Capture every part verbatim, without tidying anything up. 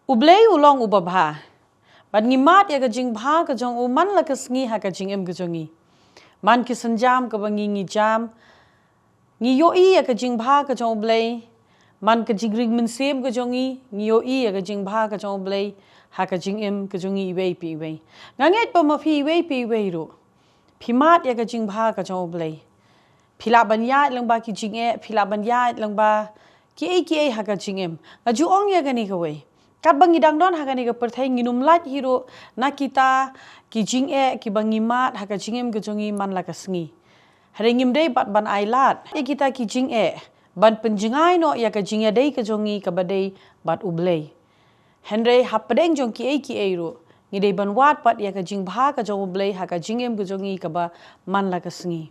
U Blei u long u babha. Bad ngi mad ïa ka jingbha ka jong u man la ka sngi ha ka jingim ka jong ngi. Man ki sienjam kaba ngi ngi jam, ngi ïohi ïa ka jingbha ka jong u Blei. Man ka jingring mynsiem ka jong ngi, ngi ïohi ïa ka jingbha ka jong u Blei ha ka jingim ka jong ngi iwei pa iwei. Nga ngeit ba ma phi iwei pa iwei ruh phi mad ïa ka jingbha ka jong u Blei. Phi lah ban ïaid lyngba ki jingeh, phi lah ban ïaid lyngba kiei kiei ha ka jingim. Nga ju ong ïa kane kawei, katba ngi dang don ha kane ka pyrthei ngin ym lait hi ruh na kita ki jingeh kiba ngi mad ha ka jingim ka jong ngi man la ka sngi. Hynrei ngim dei pat ban ailad ïa kita ki jingeh ban pynjngai noh ïa ka jingïadei ka jong ngi kaba dei bad u Blei. Hynrei hapdeng jong kiei kiei ruh ngi dei ban wad pat ïa ka jingbha ka jong u Blei ha ka jingim ka jong ngi kaba man la ka sngi.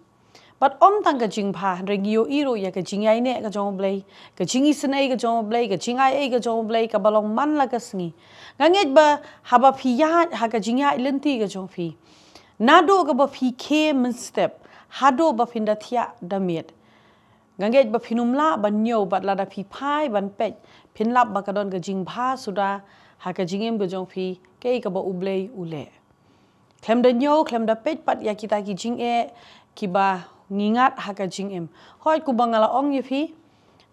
Bad ym tang ka jingbha, hynrei ngi ïohi ruh ïa ka jingïaineh ka jong u Blei, ka jingisynei ka jong u Blei, ka jingaiei ka jong u Blei kaba long man la ka sngi. Nga ngeit ba haba phi ïaid ha ka jingïaid lynti ka jong phi, naduh kaba phi khie mynstep haduh ba phin da thiah da miet, nga ngeit ba phin ym lah ban ñiew, bad lada phi phai ban peit phin lap ba ka don ka jingbha suda ha ka jingim ka jong phi, kaei kaba u Blei u leh. Khlem da ñiew, khlem da peit pat ïa kita ki jingeh kiba ngi ngat ha ka jingim. Hooid, kumba nga la ong ïa phi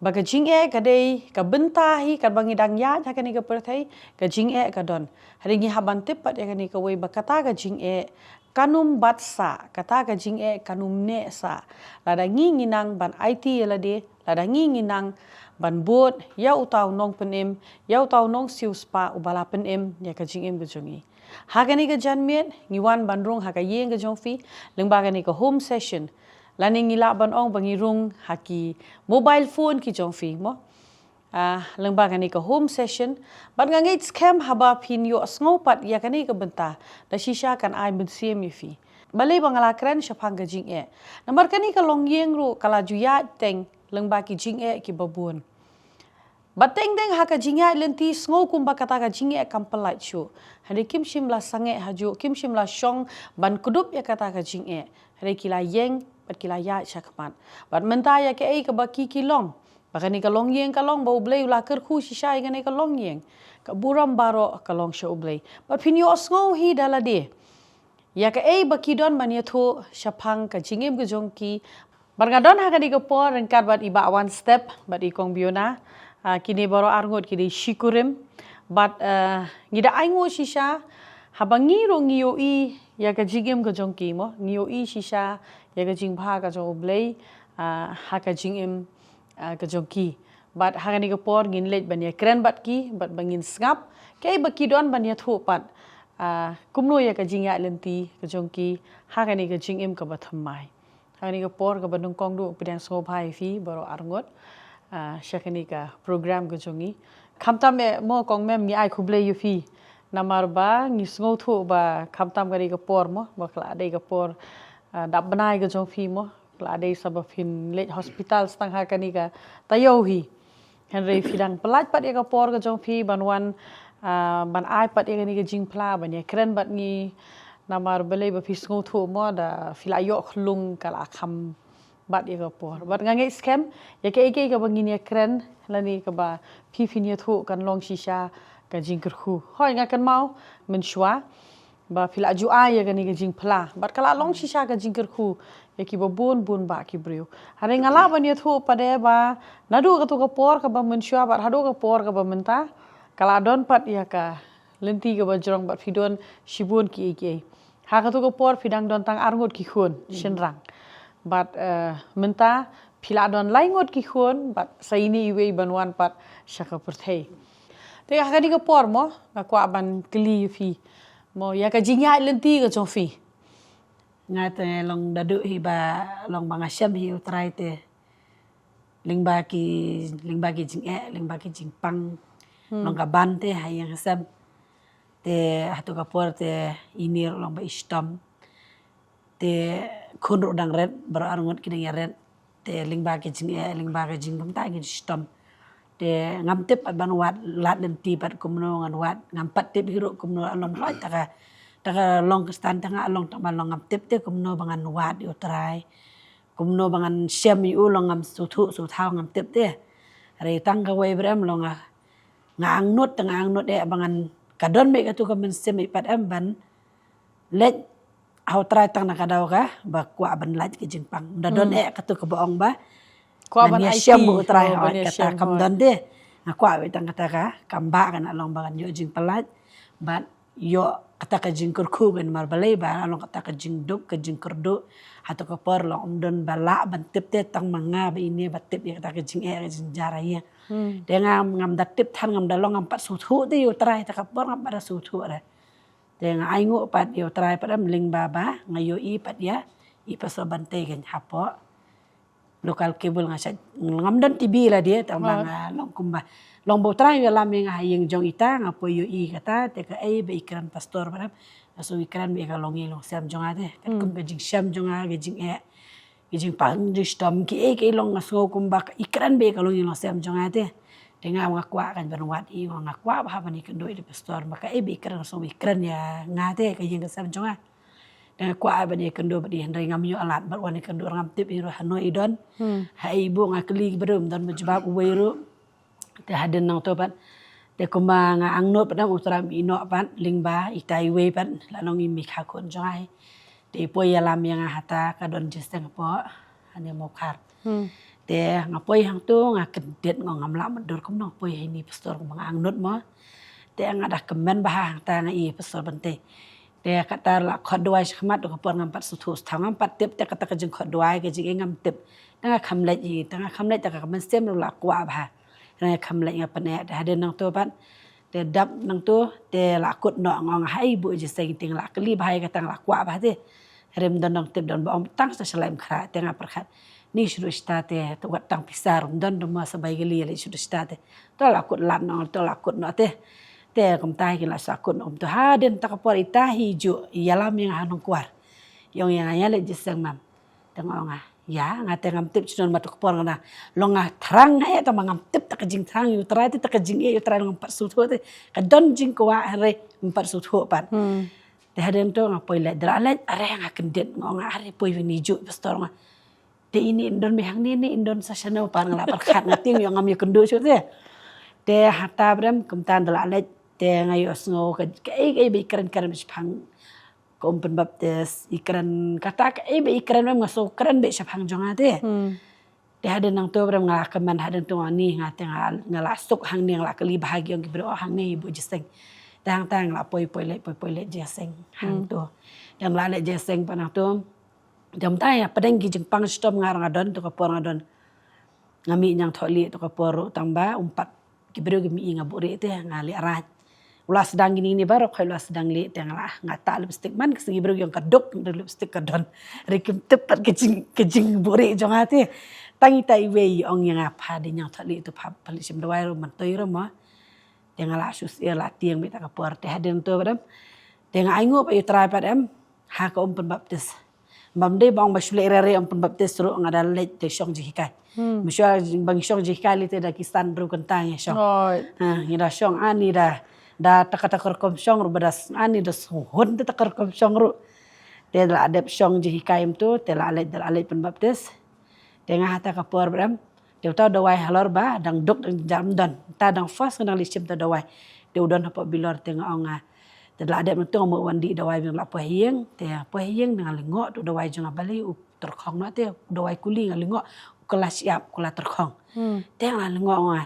ba ka jingeh ka dei ka bynta hi, katba ngi dang ïaid ha kane ka pyrthei ka jingeh ka don. Hynrei ngi hap ban tip pat ïa kane kawei ba kata ka jingeh kan ym bat sah, kata ka jingeh kan ym neh sah lada ngi ngi nang ban aiti ïa lade, lada ngi ngi nang ban bud ïa uta u nongpynim, ïa uta u nongsiewspah uba la pynim ïa ka jingim ka jong ngi. Ha kane ka janmiet ngi wan ban rung ha ka ïing ka jong phi lyngba kane ka home session. Lane ngi lah ban ong ba ngi rung ha ki mobile phone ki jong phi mo. Ah, lyngba kane ka home session. Bad nga ngeit skhem haba phin ïohsngew pat ïa kane ka bynta, da shisha kan ai mynsiem ïa phi. Balei ba nga la kren shaphang ka jingeh? Namar kane ka longïing ruh ka la ju ïaid teng lyngba ki jingeh kiba bun. Bad teng teng ha ka jingïaid lynti sngew kumba kata ka jingeh kam pyllait shuh. Hynrei kim shym la sangeh hajuh, kim shym la shong ban kdup ïa kata ka jingeh. Hynrei ki la ïeng bad ki la ïaid shakhmat. Bad mynta ïa kaei kaba ki ki long, ba kane ka longïing ka long ba u Blei u la kyrkhu shisha ïa kane ka longïing. Ka burom baroh ka long sha u Blei. Bad phin ïohsngew hi da lade ïa kaei ba ki don ban ïathuh shaphang ka jingim ka jong ki. Bad nga don ha kane ka por ryngkat bad i Bah Wanstep bad i Kong Biona. Ah, kine baroh arngut ki dei shikurim. Bad, eh, ngi da ainguh shisha haba ngi ruh ngi ïohi ïa ka jingim ka jong ki mo, ngi ïohi shisha ïa ka jingbha ka jong u Blei, ah, ha ka jingim, ah, ka jong ki. Bad ha kane ka por ngin leit ban ïakren bad ki bad ba ngin sngap kaei ba ki don ban ïathuh pat, ah, kumno ïa ka jingïaid lynti ka jong ki ha kane ka jingim kaba thymmai. Ha kane ka por kaba nyngkong duh pdiang sngewbha ïa phi baroh arngut, ah, sha kane ka program ka jong ngi. Khamtam eh mo Kong Mem ngi ai khublei ïa phi. Namar ba ngi sngewthuh ba khamtam kane ka por mo ba ka la dei ka por, ah, dap bnai ka jong phi mo. Ka la dei sa ba phin leit hospital sa tang ha kane ka taïew hi. Hynrei phi dang pyllait pat ïa ka por ka jong phi ban wan, ah, ban ai pat ïa kane ka jingphla ban ïakren bad ngi. Namar balei ba phi sngewthuh mo da phi la ïoh khlung ka la kham bat ïa ka por. Bad nga ngeit skhem ïa kaei kaei kaba ngin ïakren lane kaba phi phin ïathuh kan long shisha ka jingkyrkhu. Hooid nga kynmaw mynshuwa ba phi la ju ai ïa kane ka jingphla bad ka la long shisha ka jingkyrkhu ïa kiba bun bun bah ki briew. Hynrei nga lah ban ïathuh pat de ba naduh kato ka por kaba mynshuwa bad haduh ka por kaba mynta ka la don pat ïa ka lynti kaba jrong bad phi don shibun kiei kiei. Ha kato ka por phi dang don tang arngut ki khun shynrang. Bad, eh, mynta phi la don laingut ki khun bad sa ine iwei ban wan pat sha ka pyrthei. Te ha kane ka por mo nga kwah ban kylli ïa phi mo ïa ka jingïaid lynti ka jong phi. Nga te long da duh hi ba long ba nga shem hi u Trai te lyngba ki, lyngba ki jingeh, lyngba ki jingpang. Hmm. Long ka ban te ha ïing ha sem. Te hato ka por te ine ruh long ba i shitom. Te khun ruh dang ret, baroh arngut ki dang ïa ret. Te lyngba ki jingeh, lyngba ki jingpang ta ki shitom. Te ngam tip pat ban wad lad lynti pat kumno ngan wad, ngam pat tip hi ruh kumno, long pat ta ka, ta ka long ka stand ta nga long ta ma long ngam tip te kumno ba ngan wad ïa u Trai. Kumno ba ngan shem ïa u long ngam sngewthuh sngewthaw ngam tip te. Hynrei tang kawei brem long nga nga angnud te nga angnud eh ba ngan ka don beit katu ka mynsiem i pat em ban leit ha u Trai tang na ka daw ka ba kwah ban lait ka jingpang. Ym da don eh katu ka ba ong ba kwah ban ïashem bad u Trai, hooid, kata kam don de. Nga kwah beit tang kata ka kam ba kan long ba kan ïoh jingpyllait bad ïoh kata ka jingkyrkhu kan mar balei ba long kata ka jingduk ka jingkyrduh. Hato ka por long ym don ba lah ban tip te tang ma nga ba ine ba tip ïa kata ka jingeh ka jingjar ïa. Te nga ngam da tip than, ngam da long, ngam pat sngewthuh te ïa u Trai, ta ka por ngam pat da sngewthuh re. Te nga ainguh pat ïa u Trai pat em lyngba ba nga ïohi pat ïa i Pastor Bante kan hapoh local cable, nga sha ngam don T V la de, tang ba nga long kumba long ba u Trai ïalam ïa nga ha ïing jong ita, nga poi ïohi kata te kaei ba i kren pastor pat em. Nga sngew i kren ba ïa ka longïing longsem jong nga te. Katkum ka jingshem jong nga, ka jingeh, ka jingpang jingshitom, kiei kiei long nga sngew kumba i kren ba ïa ka longïing longsem jong nga te. Te nga, nga kwah kan ban wad i, nga kwah bha ban ïakynduh ïa i pastor ba kaei ba i kren, nga sngew ba i kren ïa nga te, ka ïing ka sem jong nga. Te nga kwah ban ïakynduh bad i, hynrei ngam ïoh lad bad wan ïakynduh, ngam tip i ruh hano i don. Haei buh nga kylli ki briew ym don ba jubab uwei ruh. Te hadien nangto pat te kumba nga angnud pat em u Trai ïehnoh pat lyngba ita iwei pat la nong i mei kha khun jong nga. Te i poi ïalam ïa nga hata ka don jingsteng hapoh hane Mawkhar. Te nga poi hangto nga kyndit, nga ngam lah mutdur kumno nga poi ha ini pastor kumba nga angnud mo. Te nga da kmen bha hangta, nga i pastor Bante. Te kata la khot duwai shakhmat, ka por ngam pat sngewthuh, ngam pat tip te kata ka jingkhot duwai ka jingeh ngam tip. Te nga kham leit hi, te nga kham leit te ka mynsiem ruh la kwah bha. Nga kham leit nga pyneh, te hadien nangto pat te dap nangto te la kut noh, nga ong haei buh jingsteng, te nga la kylli bha ïa kata, nga la kwah bha te. Rim don dang tip don ba ong tang sa shalai mkhrah, te nga pyrkhat ni shu duh shata te, te wat tang pisa ruh ym don, dang ma sa bai kylli ïa leit shu duh shata te. To la kut lad noh, to la kut noh te. Te kumta hi kin la sa kut noh kumto, hadien ta ka por ita hi juh ïalam ïa nga ha Nongkwar. I ong ïa nga ïa leit jingsteng mam. Te nga ong nga ïa, nga te ngam tip shuh don ma tu ka por nga na long nga thrang nga eh, tang ma ngam tip ta ka jingthrang ïa u Trai te, ta ka jingeh ïa u Trai, long ngam pat sngewthuh te. Ka don jingkwah hynrei ngam pat sngewthuh pat. Te hadien to nga poi leit, da la leit are nga kyndit, nga ong nga are poi ïa ini juh pastor nga. Te ini in don mei hangne ne in don sa shano pat, nga la pyrkhat, nga tieng ïa ngam ïakynduh shuh te. Te hata brem kumta da la leit te nga ïohsngew ka, kaei kaei ba i kren kren shaphang ka um pynbaptis, i kren kata kaei ba i kren, nga sngew kren beit shaphang jong nga te. Te hadien nangto brem nga la kmen, hadien to nga ni nga te nga, nga la suk hangne, nga la kylli bha ki ong ki briew, oh hangne i buh jingsteng. Te hangta nga la poi poi leit, poi poi leit jingsteng hangto. Te nga la leit jingsteng pat nangto. Te kumta ïa pdeng ki jingpang shitom nga ruh nga don, to ka por nga don, nga mih ñiangthohlieh to ka por ruh, tang ba um pat ki briew ki mih ïa nga buhrieh te, nga lieh raij. U la sdang kine kine baroh khoit u la sdang lieh, te nga la, nga tah lipstick, man ki sngi briew ki ong ka duk, lipstick ka don. Hynrei kim tip pat ka jing, ka jingbuhrieh jong nga te. Tang ita iwei i ong ïa nga pha dei ñiangthohlieh to pha, pha leit shim dawai ruh, myntoi ruh mo. Te nga la shu syier la tieng beit ta ka por, te hadien to pat em te nga ainguh pat ïa u Trai pat em ha ka um pynbaptis. Bym dei ba ong ba shu leit re re um pynbaptis ruh, nga da leit te shong jinghikai. Mynshuwa ba ngi shong jinghikai lei te da ki san hynriew kynta ngi shong. Ha, ngi da shong ani da, da ta kata ka rukom shong ruh ba da ani da sngewhun te ta ka rukom shong ruh. Te da la dep shong jinghikai em to, te la leit, da la leit pynbaptis. Te nga hata ka por brem te uta u dawai halor ba dang duk dang jam don. Ta dang first nga dang leit shim ta dawai. Te u don hapoh bilor, te nga ong nga, te da la dep nangto nga mut wan dih dawai, ba nga la poi ha ïing, te poi ha ïing nga lyngngoh tu dawai jong nga, balei u tyrkhong noh te, u dawai kuli nga lyngngoh u kylla shyiap, u kylla tyrkhong. Te nga la lyngngoh nga.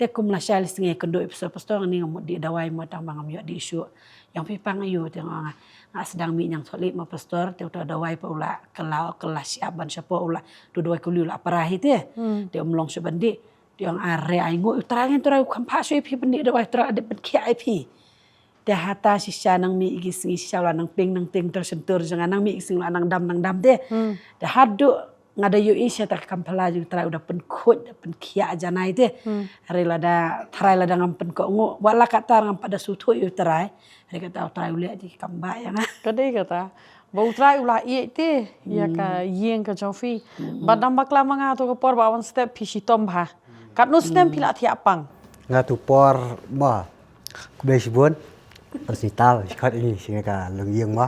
Te kum la shai la sngi kynduh ïa pastor, pastor, nga ni nga mut dih dawai mo, tang ba ngam ïoh dih shuh. Ïa phi pang aiu? Te nga ong nga, nga sdang mih ñiangthohlieh mo pastor, te uta u dawai pat u la kylla, u kylla shyiap ban shapoh, u la, tu dawai kuli u la para hi te. Te um long shuh ban dih. Te ong are ainguh, u Trai, u Trai u kham phah shuh ïa phi ban dih dawai, u Trai u la dep pynkhiah ïa phi. Te hata shisha nang mih ki sngi shisha u la nang ping nang tieng ter shyntur jong nga, nang mih ki sngi u la nang dam nang dam te. Te haduh nga da ïohi shisha ta ka kam phylla jong u Trai, u da pynkhuid, da pynkhiah janai te. Hynrei lada, tharai lada ngam pynkohnguh, wat la katta ngam pat da sngewthuh ïa u Trai. Hynrei kata u Trai u leh ïa ki kam bah ïa nga. Ka dei kata ba u Trai u la ïeit te ïa ka ïing ka jong phi. Bad dang bakla ma nga, hato ka por ba wan step phi shitom bha? Katno snem phi la thiah pang? Nga tu por ma, khublei shibun. Pynshita ba shi khot ïa ngi sha ka longïing ma.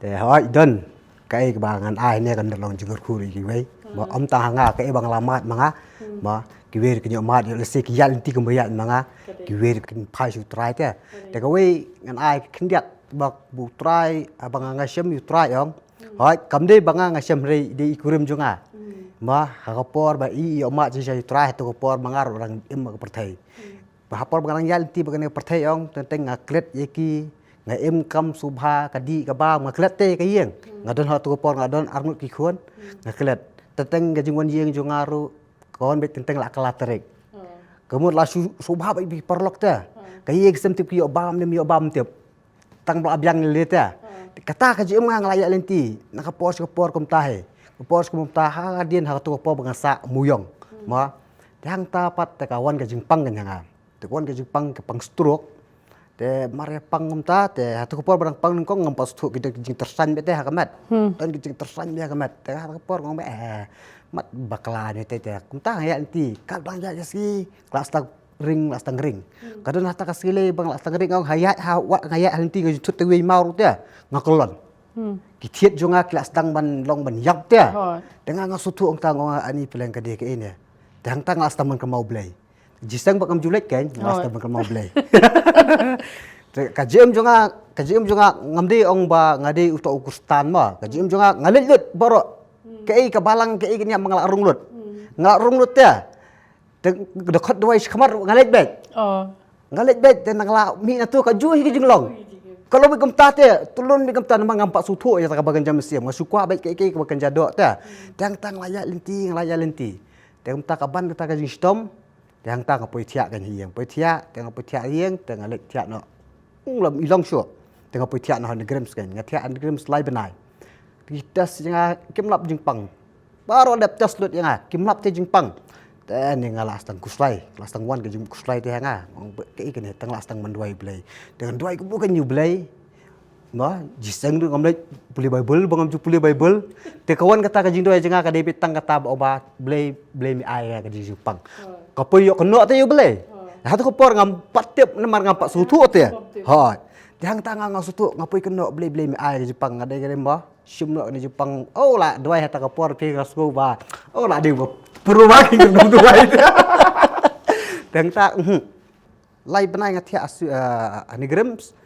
Te hooid don kaei kaba ngan ai ne kan da long jingkyrkhu ïa kiwei. Ba ym tang ha nga kaei ba nga la mad ma nga. Ba ki wei ki ñiuh mad ïa lehse ki ïaid lynti kumba ïaid ma nga. Ki wei kin phai sha u Trai te. Te kawei ngan ai khyndiat ba u Trai, ah, ba nga nga shem ïa u Trai ong. Hooid, kam dei ba nga nga shem hynrei dei i kurim jong nga. Ba ha ka por ba i ïoh mad jingshisha ïa u Trai, ha tu ka por ba nga ruh dang im ha ka pyrthei. Ba ha por ba nga dang ïaid lynti bad kane ka pyrthei ong, teng teng nga klet ïa ki, nga im kam sngewbha, ka dih ka bam nga klet te ka ïing. Nga don ha tu ka por nga don arngut ki khun, nga klet. Teng teng ka jingwan ïing jong nga ruh ka wan beit teng teng la ka la tarik. Ka mut la shu sngewbha bad ki paralok te. Ka ïing sem tip ki ïoh bam ne ym ïoh bam tip. Tang ba la biang lei te. Kata ka jingim nga nga la ïaid lynti na ka por sha ka por kumta hi. Ka por sha kumta ha ka dien ha ka tu ka por ba nga sah muyong. Ma te hangta pat te ka wan ka jingpang ka ïa nga. Te ka wan ka jingpang, ka pang stroke. Te mar ïa pang kumta te ha tu ka por ba dang pang nyngkong ngam pat sngewthuh, ki don ki jingtyrsan beit te ha ka met. Don ki jingtyrsan beit ha ka met. Te ha tu ka por ngam, eh, mat bakla ne te te. Kumta nga ïaid lynti. Ka dang ïaid ïa sngi, ka la stang ring, la stang ring. Ka don hata ka sngi lei ba nga la stang ring ong ha ïaid ha wah nga ïaid ha lynti nga ju thut te wei maw ruh te. Nga kyllon. Ki thied jong nga ki la sdang ban long ban ïap te. Te nga nga sngewthuh ong ta nga ong ani pyleng ka dei kaei ne. Te hangta nga la sdang ban kynmaw Blei. Jingïaseng ba ngam ju leit kein nga la sdang ban kynmaw Blei. Te ka jingim jong nga, ka jingim jong nga ngam dei ong ba nga dei uta u Khristan ma. Ka jingim jong nga nga leit lut baroh. Kaei ka balang kaei ka niam ma nga la rung lut. Nga la rung lut te. Te da khot duwai shakhmat nga leit beit. Nga leit beit te nga la mih na tu ka ju hi ka jinglong. Ka long beit kumta te, tulun beit kumta namar ngam pat sngewthuh ïa kaba kynja mynsiem, nga shu kwah beit kaei kaei kaba kynja doh te. Te hangta nga la ïaid lynti, nga la ïaid lynti. Te kumta ka ban kata ka jingshitom. Te hangta nga poi thiah kein ha ïing, poi thiah, te nga poi thiah ha ïing, te nga leit thiah noh. Ym long shuh. Te nga poi thiah noh ha NEIGRIHMS kein, nga thiah ha NEIGRIHMS lai bnai. Ki test ïa nga kim lap jingpang. Baroh dep test lut ïa nga, kim lap te jingpang. Te ne nga la sdang khuslai, la sdang wan ka jingkhuslai te ha nga. Ong kaei kane, te nga la sdang ban duwai Blei. Te ngan duwai kumno kein ïa u Blei. Ma, jingïaseng ruh ngam leit pule Baibl, ba ngam ju pule Baibl. Te ka wan kata ka jingduwai jong nga ka dei beit tang kata ba, ba Blei, Blei me ai ka jingpang. Ka poi ïoh kynnoh te ïa u Blei. Ha tu ka por ngam pat tip namar ngam pat sngewthuh te. Hooid. Te hangta nga nga sngewthuh nga poi kynnoh Blei, Blei me ai ka jingpang, nga dei ka dei ba shim noh kane jingpang. Oh, la duwai hata ka por phi nga sngew ba, oh, la dei ba pyrshah ki nongduwai. Te hangta, mhm. Lai bnai nga thiah ha NEIGRIHMS.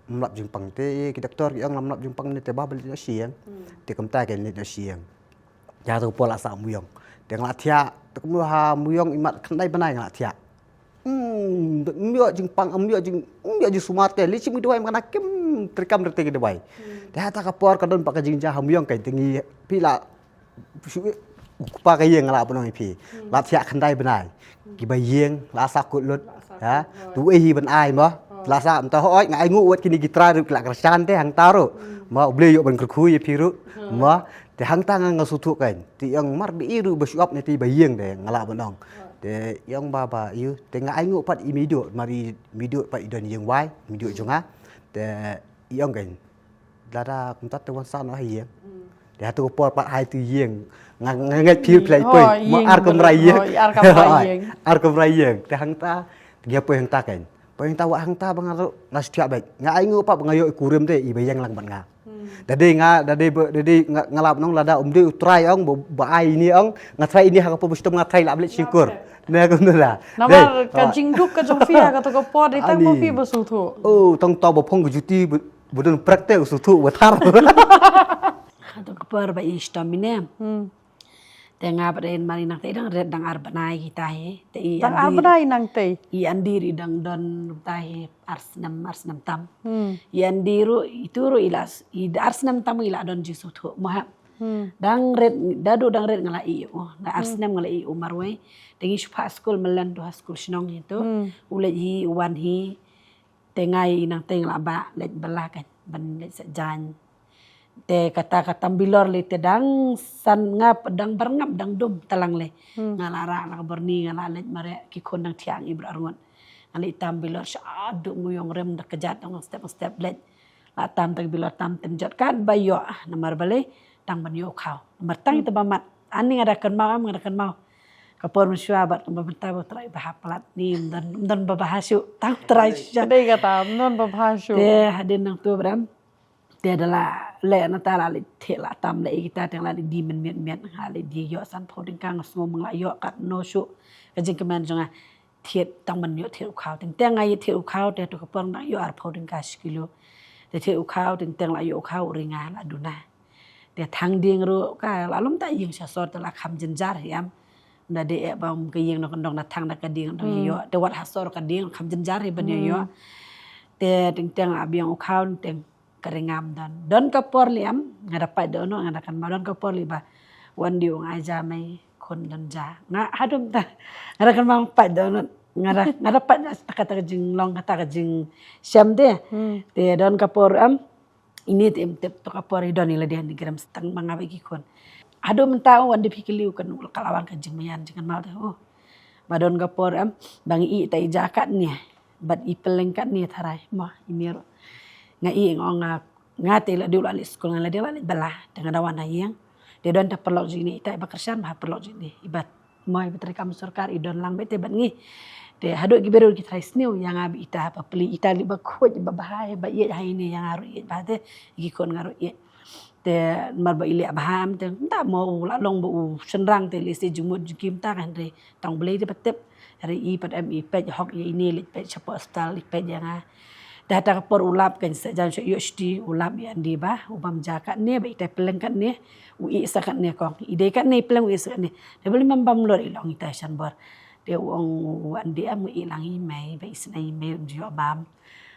Ym lap jingpang te ki doktor ki ong ym lap jingpang ne te ba leit noh sha ïing. Te kumta kein leit noh sha ïing. Te ha tu ka por la sah muyong. Te nga la thiah, te kumno ha muyong imat khyndai bnai nga la thiah. Hmm, ym ïoh jingpang, ym ïoh jing, ym ïoh jingsumar te. Lei shim ki dawai ma nga kim treikam re te ki dawai. Te hata ka por ka don pat ka jingjia ha muyong kein te ngi phi la shu u kpa ka ïing nga la ban ong ïa phi. La thiah khyndai bnai. Kiba ïing la sah kut lut. Ha? Tu ei hi ban ai mo. La sah mynta hooid nga ai nguh wat kine ki trai ruh ki la kyrshan te hangta ruh. Mo u Blei ïoh ban kyrkhu ïa phi ruh. Mo te hangta nga nga sngewthuh kein. Te ïong mar ba i ruh ba shu ap ne te ba ïing te nga lah ban ong. Te ïong ba ba ïu te nga ai nguh pat i Meiduh, mar i Meiduh pat i don ïing wai, Meiduh jong nga. Te ïong kein. Lada kumta te wan sah noh ha ïing. Te ha tu ka por pat hai tu ïing. Nga nga ngeit phi phi la i poi. Mo ar kamra ïing. Ar kamra ïing. Te hangta. Te ngi poi hangta kein. Poi hangta wah hangta ba nga ruh nga shu thiah beit. Nga ai nguh pat ba nga ïoh i kurim te i ba ïeng lang bad nga. Da dei nga, da dei ba, da dei nga, nga lah ban ong lada um dei u trai ong ba, ba ai ine ong, nga trai ine ha ka por ba shitom nga trai lah ba leit shim kur. Ne kumta da. Namar ka jingduk ka jong phi ha kata ka por dei tang ma phi ba sngewthuh. Oh, tang tau ba phong ka juti ba, ba don prek te u sngewthuh ba thar. Ha kata ka por ba i shitom ine. Te nga pat dei mar i nangtei dang rit dang ar bnai kita hi. Te i dang ar bnai nangtei. I Andy ruh i dang don ta hi ar snem, ar snem tam. I Andy ruh itu ruh i la s-, i ar snem tam i la don jingsngewthuh mo ha. Dang rit, da duh dang rit nga la ïoh. Da ar snem nga la ïoh marwei. Te ngi shu phah skul Mawlai tu ha skul shnong hi tu. U leit hi, u wan hi. Te nga i nangtei nga la bah leit bylla kein ban leit sah jaiñ. Te kata ka tam bilor lei te dang san nga pat dang byrngap dang dum talang lei. Nga la rah na ka byrni nga la leit mareh ki khun dang thiah ngi baroh arngut. Nga leit tam bilor sha duh Mawïong rim da kjat dang step step leit. La tam tang bilor tam tem jot kat ba ïoh namar balei tang ban ïoh khaw. Namar tang ita ba mat ani nga da kynmaw am nga da kynmaw. Ka por mynshuwa bad ka mynta ba trai ba hap palat ni ym don, ym don ba bha shuh tang trai shuh. Dei kata ym don ba bha shuh. Te hadien nangtu bram. Te da la Leh nangta la leit thied la tam leh ïa kita teng la leit die mynmiet miet, nga leit die ïoh sanphew tyngka, nga sngew ba nga la ïoh katno shuh. Ka jingkmen jong nga thied tang ban ïoh thied u khaw. Teng teng nga ïa thied u khaw te tu ka por nga dang ïoh arphew tyngka shi kilo. Te thied u khaw teng teng la ïoh u khaw u ri nga la duna. Te thang dieng ruh ka la lum ta ïing sha sor te la kham jynjar hi em. Na de eh ba um ka ïing na ka dong na thang na ka dieng dong ïoh. Te wat ha sor ka dieng kham jynjar hi ban ïoh. Te teng teng la biang u khaw teng ka ri ngam don. Don ka por li em, nga da pait dohnud, nga da kynmaw don ka por li ba wan di ong ai ja mei khun don ja. Nga hadum ta. Nga da kynmaw pait dohnud. Nga da, nga da pait na ta ka ta ka jinglong ka ta ka jingshem de. Te don ka por em, ini te em tip to ka por i don i la de ni grem stang ba nga ba ki khun. Hadum ta wan di phi kylli u kan ul ka lawang ka jingmaïan jingkynmaw te. Oh. Ba don ka por em, ba ngi i ta i ja katne. Bad i pylleng katne tharai, mo, i mir. Nga i nga nga nga te la diu la leit skul nga la diu la leit bala, te nga da wan ha ïing. Te don ta paralok jong i ne, ita i ba kyrshan ba ha paralok jong i ne. I ba mo i ba trei kam sorkar i don lang beit te bad ngi. Te haduh ki briew ki tharai sniew ïa nga ba ita ba pli ita li ba khuid ba bha ba ïeit ha i ne ïa nga ruh ïeit ba te ki khun nga ruh ïeit. Te mar ba i leh bha em te nda mo u la long ba u shynrang te leh se jingmut jingkim ta kan re tang Blei te ba tip. Re i pat em i peit hok ïa i ne leh peit sha postal i peit ïa nga. Te hata ka por u lap kan se jan shu ïoh shti u lap ïa ndi ba u bam ja katne ba i tai peleng katne u i sa katne kong i dei katne i peleng u i sa katne. Te ba lim bam lor i long i tai shan bor. Te u ong u wan di am u i lang i mei ba i sna i mei um ju bam.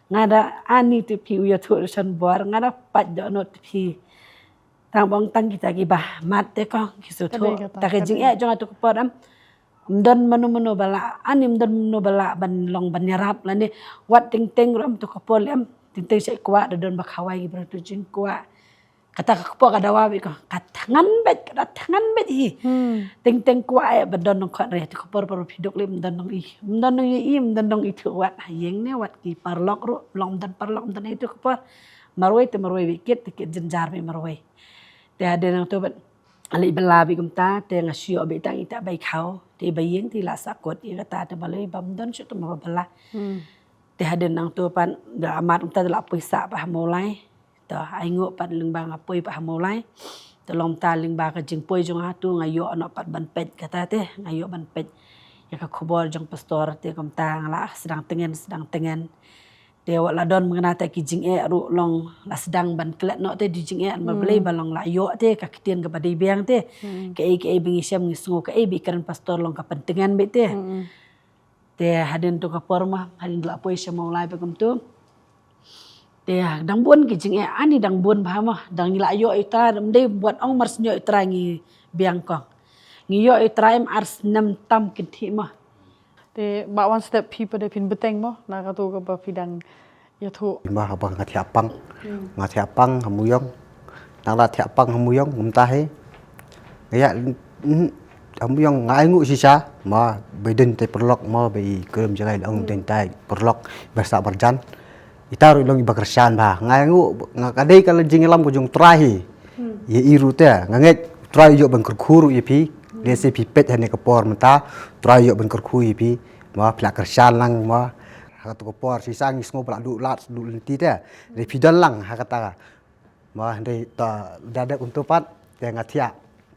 Nga da ani te phi u ïathuh shan bor nga da pat dohnud te phi. Tang bong tang kita ki ba mat te kong ki su thu. Ta ka jing eh jong atu ka por am. Mdon mano mano bala ani mdon mano bala ban long ban ïarap lane wat ting ting ram tu ka por lem ting ting sha kwah da don ba khawai ki bra tu jing kwah. Kata ka kpo ka dawa bi ko ka thangan bet ka da thangan bet hi. Teng teng kwah eh ba don nong khot re tu ka por por phi dok lem don nong i don nong i im don nong i thu wat ha ïeng ne wat ki parlok ru long don parlok don i tu ka por. Marwei te marwei bi kit te kit jenjar bi marwei. Te hadien nangtu bet ali bela bi kumta te nga shu ïoh bi tang ita bai khaw te ba ïeng te la sakot i kata te balei bam don shu tu ma ba bela. Te hadien nangtu pan da amat kumta da la pisa ba ha Mawlai. To ai nguh pat lyngba nga poi pat ha Mawlai. Te long ta lyngba ka jingpoi jong nga tu nga ïoh noh pat ban peit kata te nga ïoh ban peit. Ïa ka khubor jong pastor te kumta nga la sdang tngen sdang tngen. Te wat la don mengna te ki jingeh ruh long la sdang ban klet noh te di jingeh ma Blei ba long la ïoh te ka ktien kaba dei biang te. Kaei kaei ba ngi shem ngi sngew kaei ba i kren pastor long ka pyntngen beit te. Te hadien tu ka por ma hadien la poi sha Mawlai ba kumtu. Te dang bun ki jingeh ani dang bun ba ma dang ngi la ïoh i Trai dang dei buat ong mar sngew i Trai ngi biang kong. Ngi ïoh i Trai em ar snem tam kynthih ma. Te ba wan step phi pa de phin beteng mo na ka tu ka ba phi dang ïathuh. Ba ba nga thiah pang. Nga thiah pang ha Muyong. Nang la thiah pang ha Muyong ngam tahi. Nga ïa ha Muyong nga ai nguh shisha ma ba i dei tai paralok ma ba i kyrem jngai long dei tai paralok ba sa barjan. Ita ruh long i ba kyrshan ba nga ai nguh nga ka dei ka la jingïalam ka jong Trai hi. Ïa i ruh te nga ngeit Trai ïoh ban kyrkhu ruh ïa phi. Lehse phi peit hane ka por mynta Trai ïoh ban kyrkhu ïa phi. Ma phi la kyrshan lang ma ha katu ka por shisha ngi sngew ba la duh lad duh lynti te. Re phi don lang ha kata. Ma hynrei ta da dep kumtu pat te nga thiah.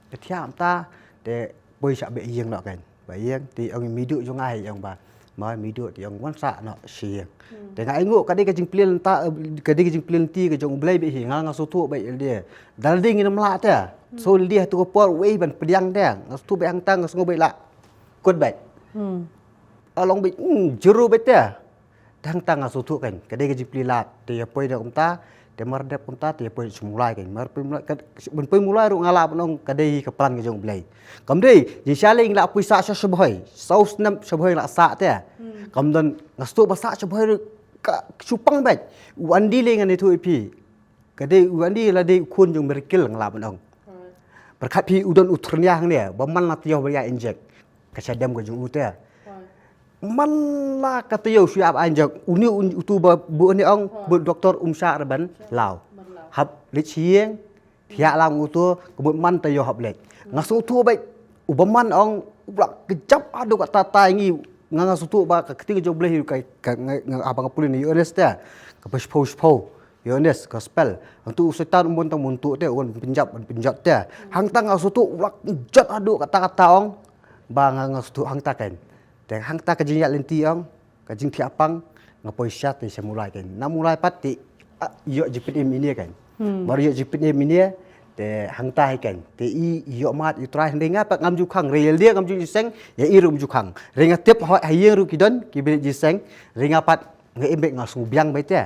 Te thiah mynta te poi sha ba ïeng noh kan. Ba ïeng te ong miduh jong nga hi ong ba. Ma miduh te ong wan sah noh shi ïeng. Te nga ai nguh ka dei ka jingpyllun ta ka dei ka jingpyllun ti ka jong U Blei ba hi nga nga suthu ba ïa lade. Da lade ngin ym lah te. So lade ha tu ka por wei ban pdiang te nga suthu ba hangta nga sngew ba ïa lah. Kut ba. Along ba juru ba te. Tang tang nga suthu kan ka dei ka jingpyllun lad te ïa poi da kumta te mar dep kumta te ïa poi sha Mawlai kan mar poi Mawlai kan ban poi Mawlai ruh nga lah ban ong ka dei ka plan ka jong U Blei. Kam dei jingsha lei nga lah poi sah sha Shabhoi saw snem Shabhoi nga lah sah te. Kam don nga suthu ba sah Shabhoi ruh ka shu pang bad u Andy lei ngan ïathuh ïa phi. Ka dei u Andy la dei u khun jong Miracle nga lah ban ong. Pyrkhat phi u don u thyrnia hangne ba man la taïew ba ïa injek ka shadem ka jong u te. Man la ka taïew shu ïap ai jok uni utu ba bu ni ong bu doktor um sha re ban law. Hap leit shi ïeng thiah lang utu ka mut man taïew hap leit. Nga sngewthuh ba u ba man ong u ba la kjap haduh katta ta ngi nga nga sngewthuh ba ka kti ka jong U Blei ka ka nga nga ba nga pule na U S te ka ba shiphew shiphew. Ïoannis gospel. Hangtu u Soitan u mon tang mon tu te, u wan pynjot, wan pynjot te. Hangta nga sngewthuh u la jot haduh kata kata ong. Ba nga nga sngewthuh hangta kan. Te hangta ka jingïaid lynti ong, ka jingthiah pang, nga poi sha te sha Mawlai kan. Na Mawlai pat te, ah, ïoh jingpynim ine kan. Mar ïoh jingpynim ine, te hangta hi kan. Te i ïoh mad i Trai, hynrei nga pat ngam ju khang, hynrei ïa lade ngam ju seng, ïa i ruh ngam ju khang. Hynrei nga tip hoi ha ïing ruh ki don kiba leit jingïaseng, hynrei nga pat nga im beit, nga sngewbiang beit te.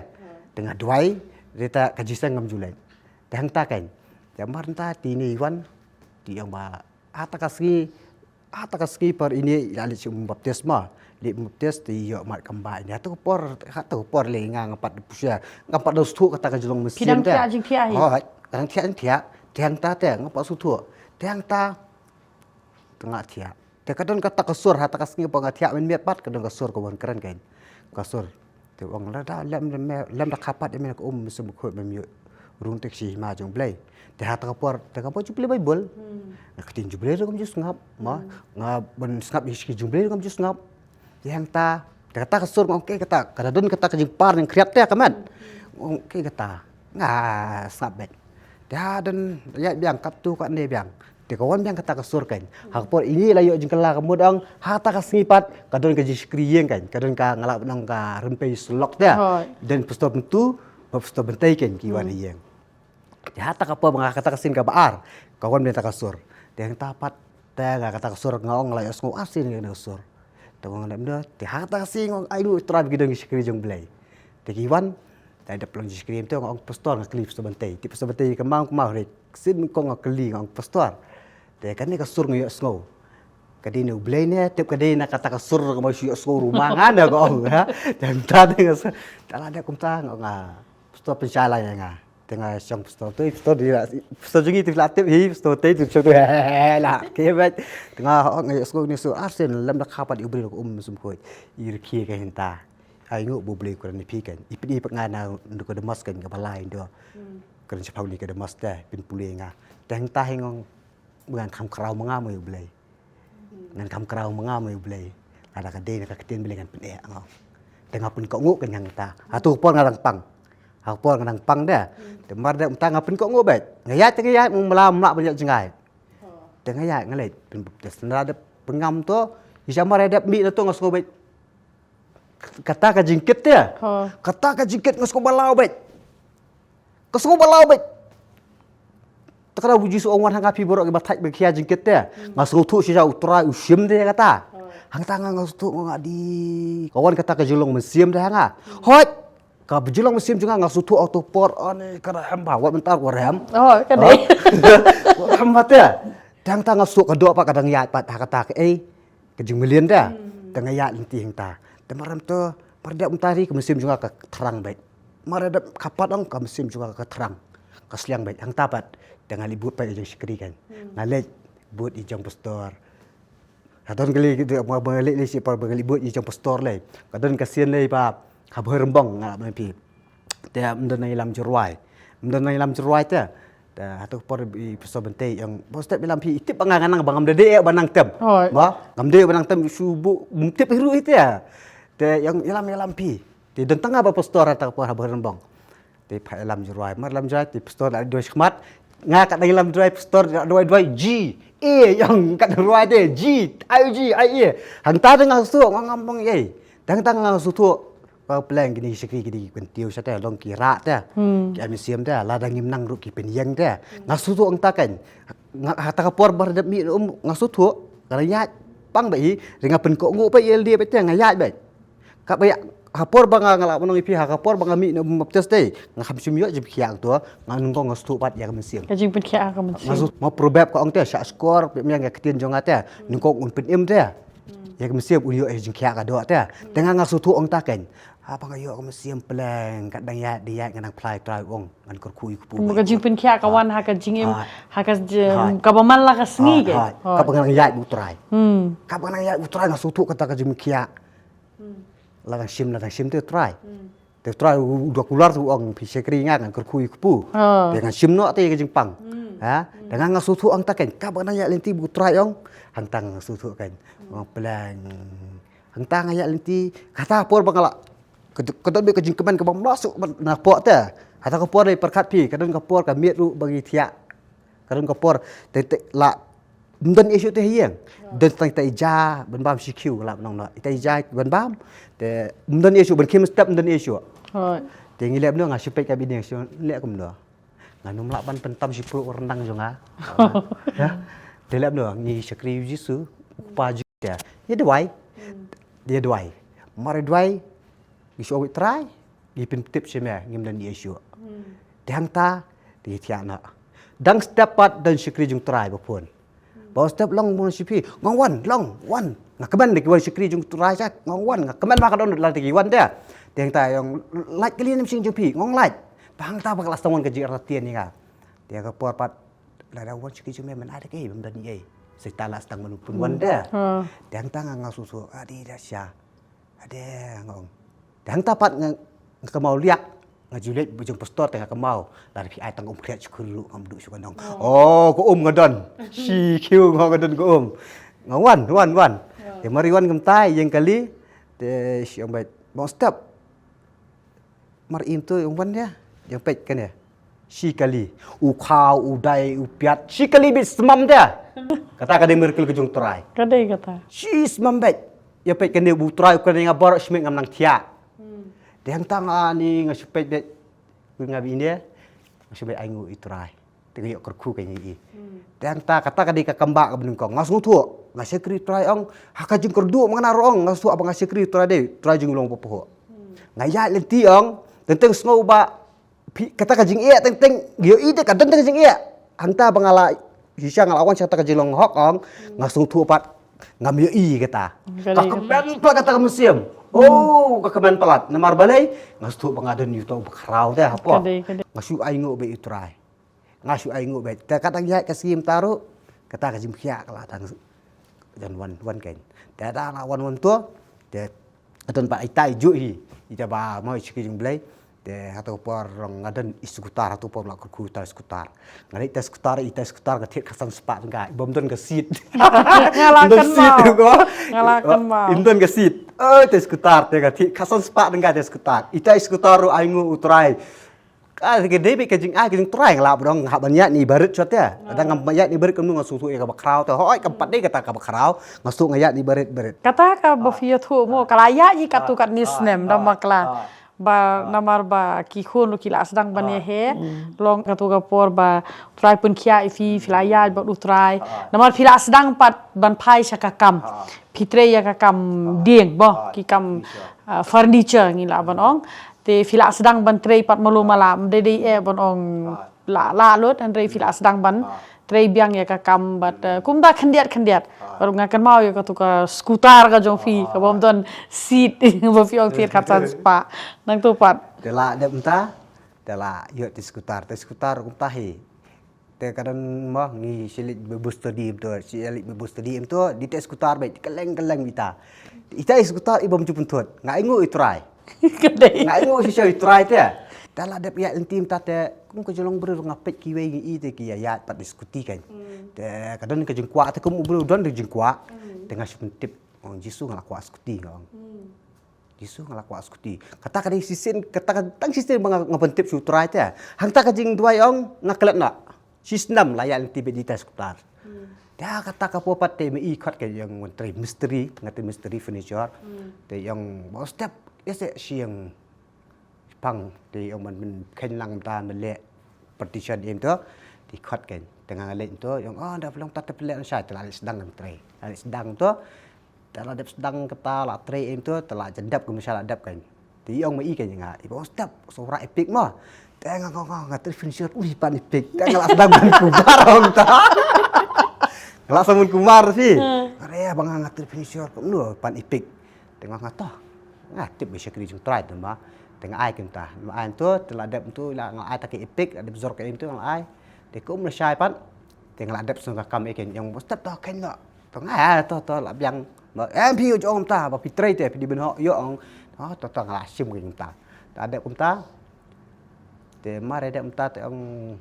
Te nga duwai, hynrei ta ka jingïaseng ngam ju leit. Te hangta kan. Te mar hangta te ine i wan, te i ong ba, hata ka sngi, hata ka sngi por ine i la leit sha um baptis ma. Leit um baptis te i ïoh mad kam ba ine. Hata ka por, hata ka por lei nga ngam pat da pyrshah, ngam pat da sngewthuh kata ka jinglong mynsiem te. Phi dang thiah jingthiah hi? Hooid, nga dang thiah jingthiah. Te hangta te ngam pat sngewthuh. Te hangta te nga thiah. Te ka don kata ka sur, hata ka sngi ba nga thiah mynmiet pat, ka don ka sur ka wan kren kan. Ka sur. Te ong lada lem, lem, lem da kha pat ïa me na ka um Mynsiem Bakhuid, mem ïoh rung te ka shi hima jong U Blei. Te hata ka por, te ka por ju pule Baibl. Nga ktien jong U Blei ruh ngam ju sngap, ma. Nga ban sngap ïa ka shi jong U Blei ruh ngam ju sngap. Te hangta, te kata ka sur nga ong kaei kata, ka da don kata ka jingpar jingkhriat te ka met. Nga ong kaei kata, nga sngap beit. Te ha don ïaid biang, katto katne biang. Te ka wan biang kata ka sur kan. Ha ka por ine la ïoh jingkylla, ka mut ong hata ka sngi pat ka don ka jingshakri ïing kan. Ka don ka, nga lah ban ong ka rympei syllok te. Hooid. Don pastor Myntu bad pastor Bynta kan ki wan ha ïing. Te hata ka por ba nga, kata ka sien kaba ar, ka wan biang kata ka sur. Te hangta pat te nga, kata ka sur nga ong la ïohsngew arsien kane ka sur. Te nga ong lem da, te hata ka sien nga ong ai nguh Trai ba ki don ki shakri jong U Blei. Te ki wan, te dep long jingshakri te nga ong pastor, nga kylli pastor Bynta. Te pastor Bynta ka mang, ka mang, hynrei sien ko nga kylli, nga ong pastor, te kane ka sur nga ïohsngew, ka dei na U Blei ne tip ka dei na kata ka sur kaba shu ïohsngew ruh ma nga ne, ka ong, ha. Te hangta te nga sa, te la dep kumta nga ong, ah, pastor pynshai lang ïa nga. Te nga shong pastor, te pastor dei la, pastor jong ngi te la tip hi, pastor te, te pastor te, he, he, he, la, ke beit. Te nga ong nga ïohsngew kane ka sur arsien, lem da kha pat ïa U Blei na ka um Mynsiem Bakhuid, i rkhie ka hangta. Ai nguh ba U Blei u kren ïa phi kan. I pyni pat nga na Nikodemus kan, kaba lai ndo. Kren shaphang Nikodemus te, pynpule nga. Te hangta hi nga ong ba ngan kham khraw ma nga mo ïa U Blei. Ngan kham khraw ma nga mo ïa U Blei. Lada ka dei na ka ktien Blei ngan pyneh, nga ong. Te nga pynkohnguh kan hangta. Hato ka por nga dang pang. Ha ka por nga dang pang de. Te mar de mynta nga pynkohnguh beit. Nga ïaid te nga ïaid, mala mala ban ïaid jngai. Te nga ïaid nga leit pynbaptis. Nda de pynngam to, i sha mar ïa dep mih na to nga sngew beit kata ka jingkit te. Kata ka jingkit nga sngew balaw beit. Nga sngew balaw beit. Te ka da U Jisu ong wan ha nga phi baroh kiba thait ba khia jingkit te. Nga sngewthuh shisha U Trai u shim te kata. Hangta nga, nga sngewthuh nga di. Ka wan kata ka jinglong mynsiem te ha nga. Hooid. Ka jinglong mynsiem jong nga, nga sngewthuh ha kato por, ani ka da hem ba, wat mynta ka da hem. Oh, ka dei. Wat hem ba te. Te hangta nga sngewthuh ka doh pat ka dang ïaid pat ha kata kaei, ka jingmlien te. Te nga ïaid lynti hangta. Te mar ym to, mar dep mynta ri ka mynsiem jong nga ka thrang beit. Mar dep kha pat ong ka mynsiem jong nga ka thrang. Ka sliang beit. Hangta pat te nga leit bud pat ïa ka jingshakri kan. Nga leit bud ïa ka jong pastor. Ka don ka lei, ka don ka lei, lei shi por ba ka lei bud ïa ka jong pastor lei. Ka don ka sien lei ba ha Bhoirymbong nga la ban phi. Te ym don nang ïalam jingrwai. Ym don nang ïalam jingrwai te. Te hato ka por i pastor Bynta i ong, "Bos, tep ïalam phi, i tip ba nga, nga nang ba ngam da dei ba nang tem." Hooid. Ba ngam dei ba nang tem shu bu, ym tip hi ruh hi te. Te i ong ïalam, ïalam phi. Te don tang nga bad pastor hata ka por ha Bhoirymbong. Te phah ïalam jingrwai, mar ïalam jingrwai te pastor la duwai shakhmat. Nga kat dang ïalam jingrwai, pastor la duwai, duwai G A, ïa nga kat dang rwai te G, ai G, ai A. Hangta te nga sngewthuh, nga ngam ong ei. Te hangta nga sngewthuh, ba pleng kine ki shakri kine ki kyntiew sha te, long ki rah te. Ki ai mynsiem te, lada ngim nang ruh ki pynïeng te. Nga sngewthuh hangta kan. Nga, hata ka por ba dep mih um, nga sngewthuh, nga ïaid pang beit hi, hynrei nga pynkohnguh beit ïa lade beit te, nga ïaid beit. Kaba ïa, ha por ba nga, nga lah ban ong ïa phi, ha ka por ba nga mih na um baptis te, nga kham shym ïoh jingpynkhiah kato, nga nyngkong nga sngewthuh pat ïa ka mynsiem. Ka jingpynkhiah ha ka mynsiem. Nga sngewthuh, ma proverb ka ong te, shah shkor, pynïeng ïa ka ktien jong nga te, nyngkong un pynim te. Ïa ka mynsiem un ïoh ïa ka jingkhiah ka doh te. Te nga nga sngewthuh ong ta keiñ. Haba nga ïoh ka mynsiem pleng, kat dang ïaid, dang ïaid nga nang phla ïa U Trai, ong, ngan kyrkhu ïa U Kpu. Kumba ka jingpynkhiah ka wan ha ka jingim, ha ka jing, kaba man la ka sngi ke. Kaba nga nang ïaid bad U Trai. Kaba nga nang ïaid bad U Trai nga sngewthuh kata ka jingpynkhiah. La dang shim, la dang shim te U Trai. Te U Trai u, u da kular te u ong phi shakri nga, ngan kyrkhu ïa U Kpu. Te ngan shim noh te ïa ka jingpang. Ha? Te nga nga sngewthuh ong ta keiñ, kaba nga nang ïaid lynti bad U Trai ong. Hangta nga sngewthuh keiñ. Ong pleng. Hangta nga ïaid lynti, kata por ba nga la, ka, ka don beit ka jingkmen kaba ym lah shuh napoh te. Hata ka por lei pyrkhat phi, ka don ka por ka miet ruh ba ngi thiah. Ka don ka por te te la ym don issue te hieng. Don tang ita i ja ban bam shi kiew la nong no. Ita i ja ban bam. Te ym don issue ban khim step ym don issue. Hooid. Te ngi leh no nga shu peit ka bini shu leh kumno. Nga num lah ban pyntam shi pru rendang jong nga. Ya. Te leh no ngi shakri Jisu. Kpa Jisu ya. Ya duwai. Ya duwai. Mar duwai. Ngi shu wit trai. Ngi pyntip shi me ngim don issue. Te hangta te thiah na. Dang step pat don shakri jong trai ba phone. Ba step long mo shi phi. Ngong wan long wan. Nga kmen de ki wan shakri jong trai sa ngong wan. Nga kmen ma ka don la te ki wan de. Te hangta yong lait kali nem shing jong phi ngong lait. Ba hangta ba ka la stang wan ka jing artatien ni nga. Te ka por pat la da wan shakri jong me men ada ke bam don ye. Seta la stang man pun wan de. Te hangta nga nga susu adi da sha. Ade ngong. Te hangta pat nga nga kemau liak nga juliet bujung pastor te nga kemau. Lada phi ai tang um khriat shu khuru ngam du shu kandong. Oh ko um nga don. Shi kiew ngong nga don ko um. Nga wan wan wan. Te mari wan kumta ïeng kali. Te shi ong bait bong step. Mar im tu ong wan ya. Ïeng peit kane. Shi kali u khaw u dai u piat shi kali bit smam de. Kata ka dei miracle ka jong trai. Ka dei kata. Shi smam beit. Ïa peit kane u trai u kane nga baroh shmit ngam nang thiah. Te hangta nga ni nga shu peit beit. Nga bi ine nga shu beit ai ngu i trai. Te nga ïoh kyrkhu ka ngi i. Te hangta kata ka dei ka kambah ka bneng kong nga sngewthuh nga shakri trai ong ha ka jingkyrduh ma nga na rong nga sngewthuh ba nga shakri trai dei trai jinglong papoh. Nga ïaid lynti ong teng teng sngew ba Phi kata ka jingeh teng teng ïohi te ka don teng ka jingeh. Hangta ba nga la shisha nga la wan sha kata ka jinglong hok ong nga sngewthuh pat ngam ïohi kata. Ka kmen pat kata ka mynsiem. Oh ka kmen palat namar balei nga sngewthuh ba nga don ïa uta u bakhraw te hapoh. Nga shu ai nguh beit u trai. Nga shu ai nguh beit te kata ïa ka siem taru kata ka jingkhia ka la tang. Jan wan wan kein. Te da la wan wan to. Te adon ba itai ju hi. Ita ba mo i chiki jing blei. Te hatu por rong adon i skutar hatu por la kurku ta skutar. Ngari ta skutar ita skutar ka thit khasan spa tengka. Ibom don ka seat. Ngalakan ma. Ngalakan ma. Im don ka seat. Oh te skutar te ka thit khasan spa tengka te skutar. Ita skutar ru ai ngu u trai. Ka ke dei beit ka jingai ka jingtrai nga lah ba dang hap ban ïaid ni barit shwa te. Lada ngam ïaid ni barit kumno nga sngewthuh ïa kaba khraw te. Hooid kam pat dei kata kaba khraw nga sngewthuh nga ïaid ni barit barit. Kata kaba phi ïathuh mo ka la ïaid ïa katu katne snem da ma ka la. Ba namar ba ki khun ruh ki la sdang ban ïa he. Long katu ka por ba u trai pynkhia ïa phi phi la ïaid bad u trai. Namar phi la sdang pat ban phai sha ka kam. Phi trei ïa ka kam dieng mo ki kam furniture ngi lah ban ong. Te phi la sdang ban trei pat malu mala ym dei dei eh ban ong la la lut hynrei phi la sdang ban trei biang ïa ka kam bad kumta khyndiat khyndiat. Baru nga kynmaw ïa katu ka skutar ka jong phi ka bom don seat ba phi ong thit khatsan spah. Nangtu pat. Te la dep mynta te la ïoh te skutar te skutar kumta hi. Te ka don mo ngi shu leit bible study em to, shu leit bible study em to, di te skutar beit, keleng keleng ita. Ita i skutar i bom ju pynthut, nga ainguh i trai. Nga ainguh shisha i trai te. Te la dep ïa lynti mynta te, kum ka jinglong briew nga peit kiwei ngi i te ki ïa ïaid pat di skuti kan. Te ka don ka jingkwah te kum u briew don di jingkwah. Te nga shu pyntip, ong Jisu nga la kwah skuti nga ong. Jisu nga la kwah skuti. Kata ka dei shisien, kata ka tang shisien ba nga, nga pyntip shu trai te. Hangta ka jingduwai ong nga klet na. Shisnem la ïa lynti beit di ta skutar. Te kata ka por pat te me i khot ka ïong wan trei mistri, nga trei mistri furniture. Te ïong ba step ïa se shiang pang te ïong man men khen lang ta me le partition im to. Te khot ka te nga leit to ïong oh da pelong ta te pelek shai te la leit sdang kan trei. La leit sdang to. Te la dep sdang kata la trei em to te la jendep kum sha la dep kan. Te ïong ma i kan nga i ba step sora epik ma. Te nga nga nga nga trei furniture ui pan epik. Te nga la sdang ban kumar ong ta. Nga la sdang ban kumar si. Are ba nga nga trei furniture kum no pan epik. Te nga nga to. Nga tip ba shakri jong trai te ma. Te nga ai kan ta. Ma ai to te la dep to la nga ai ta ke epik la dep zor ke em to nga ai. Te kum la shai pan. Te nga la dep song ka kam iken ïong ba step to kan no. To nga to to la biang. Ba em phi u jong ta ba phi trei te phi di ben ho yo ong. To to nga la shim ka ta. Ta dep kum ta. Te mar dep kum ta te ong.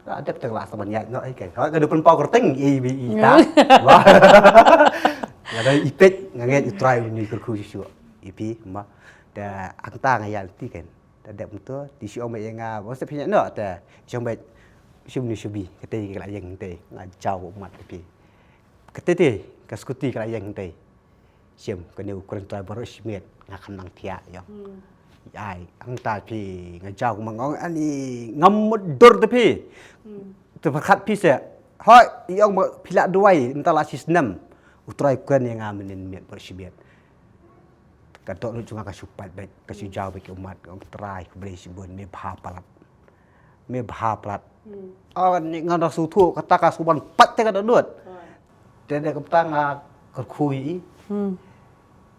Ta dep te la sa ban ïaid no ai ke. Ka du pen pau kerteng i bi i ta. Wah. Nga dei ipet nga nget i trai ni kurku shu. Ipi ma. Te ang ta nga ïaid ti ken. Te dep mynta, te shu ong beit ïa nga, ba sep phi ïa no te, shu ong beit, shim ni shubi, kata ka la ïeng te, nga jaw u mat phi. Kata te, ka skuti ka la ïeng te. Shim, kane u kren trai baroh shimet, nga kham nang thiah ïa. Ai, hangta phi, nga jaw ma nga ong ani, ngam mut dur te phi. Te pyrkhat phi se, hoi, ïa ong ba phi la duwai, mynta la shi snem. U trai kren ïa nga mynnin miet baroh shimet. Ka dohnud jong nga ka shu pait beit, ka shu jaw beit ka ummat, ka ong Trai, khublei shibun, me bha palat. Me bha palat. Aw, ni nga da sngewthuh, kata ka sngewban pait te ka dohnud. Te da kumta nga kyrkhu ïa i.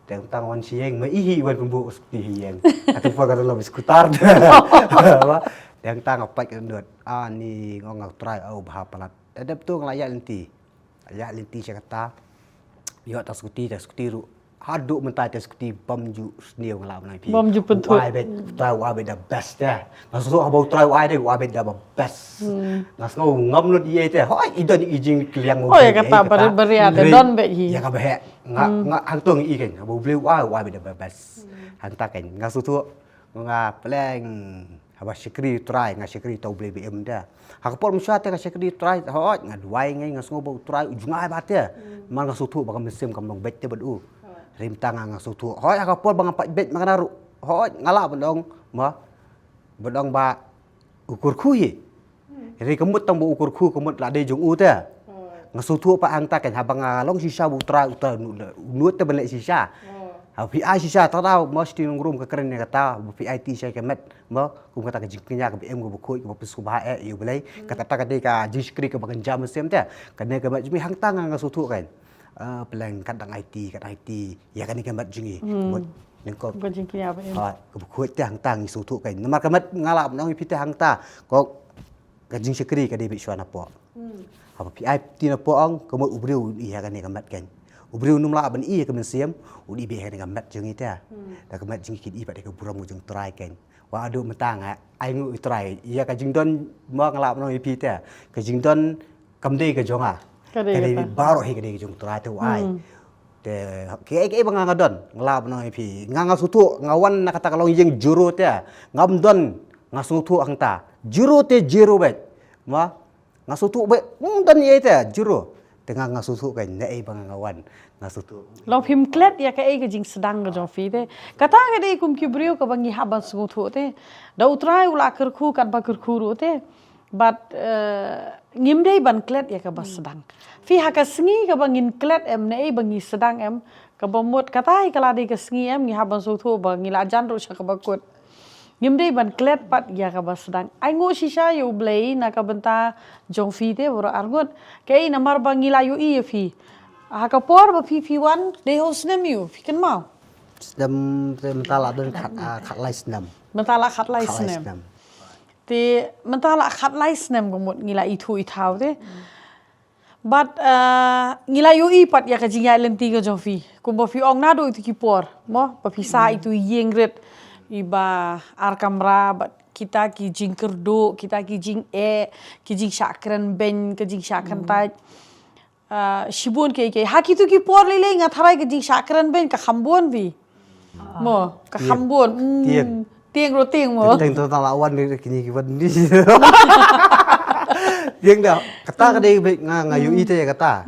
Te kumta nga wan sha ïing, ma i hi wan pynbun u skuti ha ïing. Atu pa ka da lom skutar. Ba, te kumta nga pait ka dohnud. Ah, ni nga ong nga Trai, aw bha palat. Te dep tu nga la ïaid lynti. Ïaid lynti sha kata. Ïoh ta skuti, ta skuti ruh. Haduh mynta ta skuti bym ju sniew nga la ban ai phi. Bym ju pynthuh. U ai beit, Trai u ai beit da best te. Nga sngewthuh haba u Trai u ai te, u ai beit da ba best. Nga sngew ngam lut ïa te. Hoi, i don i jingkylliang mo. Oh, ïa kata barit barit te don beit hi. Ïa ka ba heh. Nga, nga hangto ngi i kein. Haba u Blei u ai, u ai beit da ba best. Hangta kein. Nga sngewthuh. Nga pleng. Haba shakri Trai, nga shakri ta u Blei ba im te. Ha ka por mynshuwa te nga shakri Trai, hooid, nga duwai ngi, nga sngew ba u Trai u jngai ba te. Namar nga sngewthuh ba ka mynsiem kam long beit te bad u. Rim ta nga nga sngewthuh. Hooid, ha ka por ba nga pait beit ma nga ruh. Hooid, nga lah ban ong, ma. Ban ong ba u kyrkhu hi. Ri ka mut tang ba u kyrkhu ka mut la dei jong u te. Nga sngewthuh pat hangta kein haba nga long shisha ba u Trai, u Trai u nud te ban leh shisha. Haba phi ai shisha ta da ma shiti nongrum ka kren ïa kata, ba phi aiti sha ka met. Mo, kum kata ka jingkñia kaba im kaba khuid kaba pynskhem bha eh ïa u Blei. Kata ka dei ka jingshakri kaba kynja mynsiem te. Kane ka met jong ngi hangta nga nga sngewthuh kein. Ah, pleng kat dang aiti, kat aiti. Ïa kane ka met jong ngi. Mut, nyngkong. Ka jingkñia ba im. Ah, kaba khuid te hangta ngi sngewthuh kein. Namar ka met nga lah ban ong ïa phi te hangta. Ko ka jingshakri ka dei beit shuwa napoh. Haba phi ai ti napoh ong, ka mut u briew un ïohi ïa kane ka met kein. U briew un ym lah ban ïohi ïa ka mynsiem, un ïohi beit ïa kane ka met jong ngi te. Da ka met jong ngi kin ïohi pat ïa ka burom ka jong u Trai kein. Wa haduh mynta nga ainguh ïa u Trai. Ïa ka jingdon mo nga lah ban ong ïa phi te. Ka jingdon kam dei ka jong nga. Ka dei baroh hi ka dei ka jong u Trai te u ai. Te kaei kaei ba nga nga don, nga lah ban ong ïa phi. Nga nga sngewthuh, nga wan na kata ka longïing Juro te. Ngam don, nga sngewthuh hangta. Juro te Juro beit. Ma, nga sngewthuh beit, ngam don ïa te Juro. Te nga nga sngewthuh kein, naei ba nga nga wan, nga sngewthuh. Long phim klet ïa kaei ka jingsdang ka jong phi te. Kata ka dei kum ki briew kaba ngi hap ban sngewthuh te. Da u Trai u la kyrkhu katba kyrkhu ruh te. Bad, eh, ngim dei ban klet ïa kaba sdang. Phi ha ka sngi kaba ngin klet em, naei ba ngi sdang em, kaba mut kata hi ka la dei ka sngi em, ngi hap ban sngewthuh ba ngi la jan ruh sha kaba kut. Ngim dei ban klet pat ïa kaba sdang. Ainguh shisha ïa u Blei na ka bynta jong phi te baroh arngut. Kaei namar ba ngi la ïohi ïa phi. Ha ka por ba phi phi wan, dei hynriew snem ïa u, phi kynmaw? Snem te mynta la don khat, ah, khatlai snem. Mynta la khatlai snem. Te mynta la khatlai snem ka mut ngi la ithuh ithaw te. Bad, eh, ngi la ïohi pat ïa ka jingïaid lynti ka jong phi. Kumba phi ong naduh itu ki por, mo, ba phi sah itu i ïing rit, iba ar kamra, bad kita ki jingkyrduh, kita ki jingeh, ki jingshah kren beiñ, ki jingshah kyntait. Ah, shibun kiei kiei. Ha kitu ki por lei lei nga tharai ka jingshah kren beiñ ka kham bun phi. Mo, ka kham bun. Mm. Tieng. Tieng ruh tieng mo. Tieng tu ta la wan ni kini ki wan ni. Tieng da, kata ka dei beit nga nga ïohi te kata.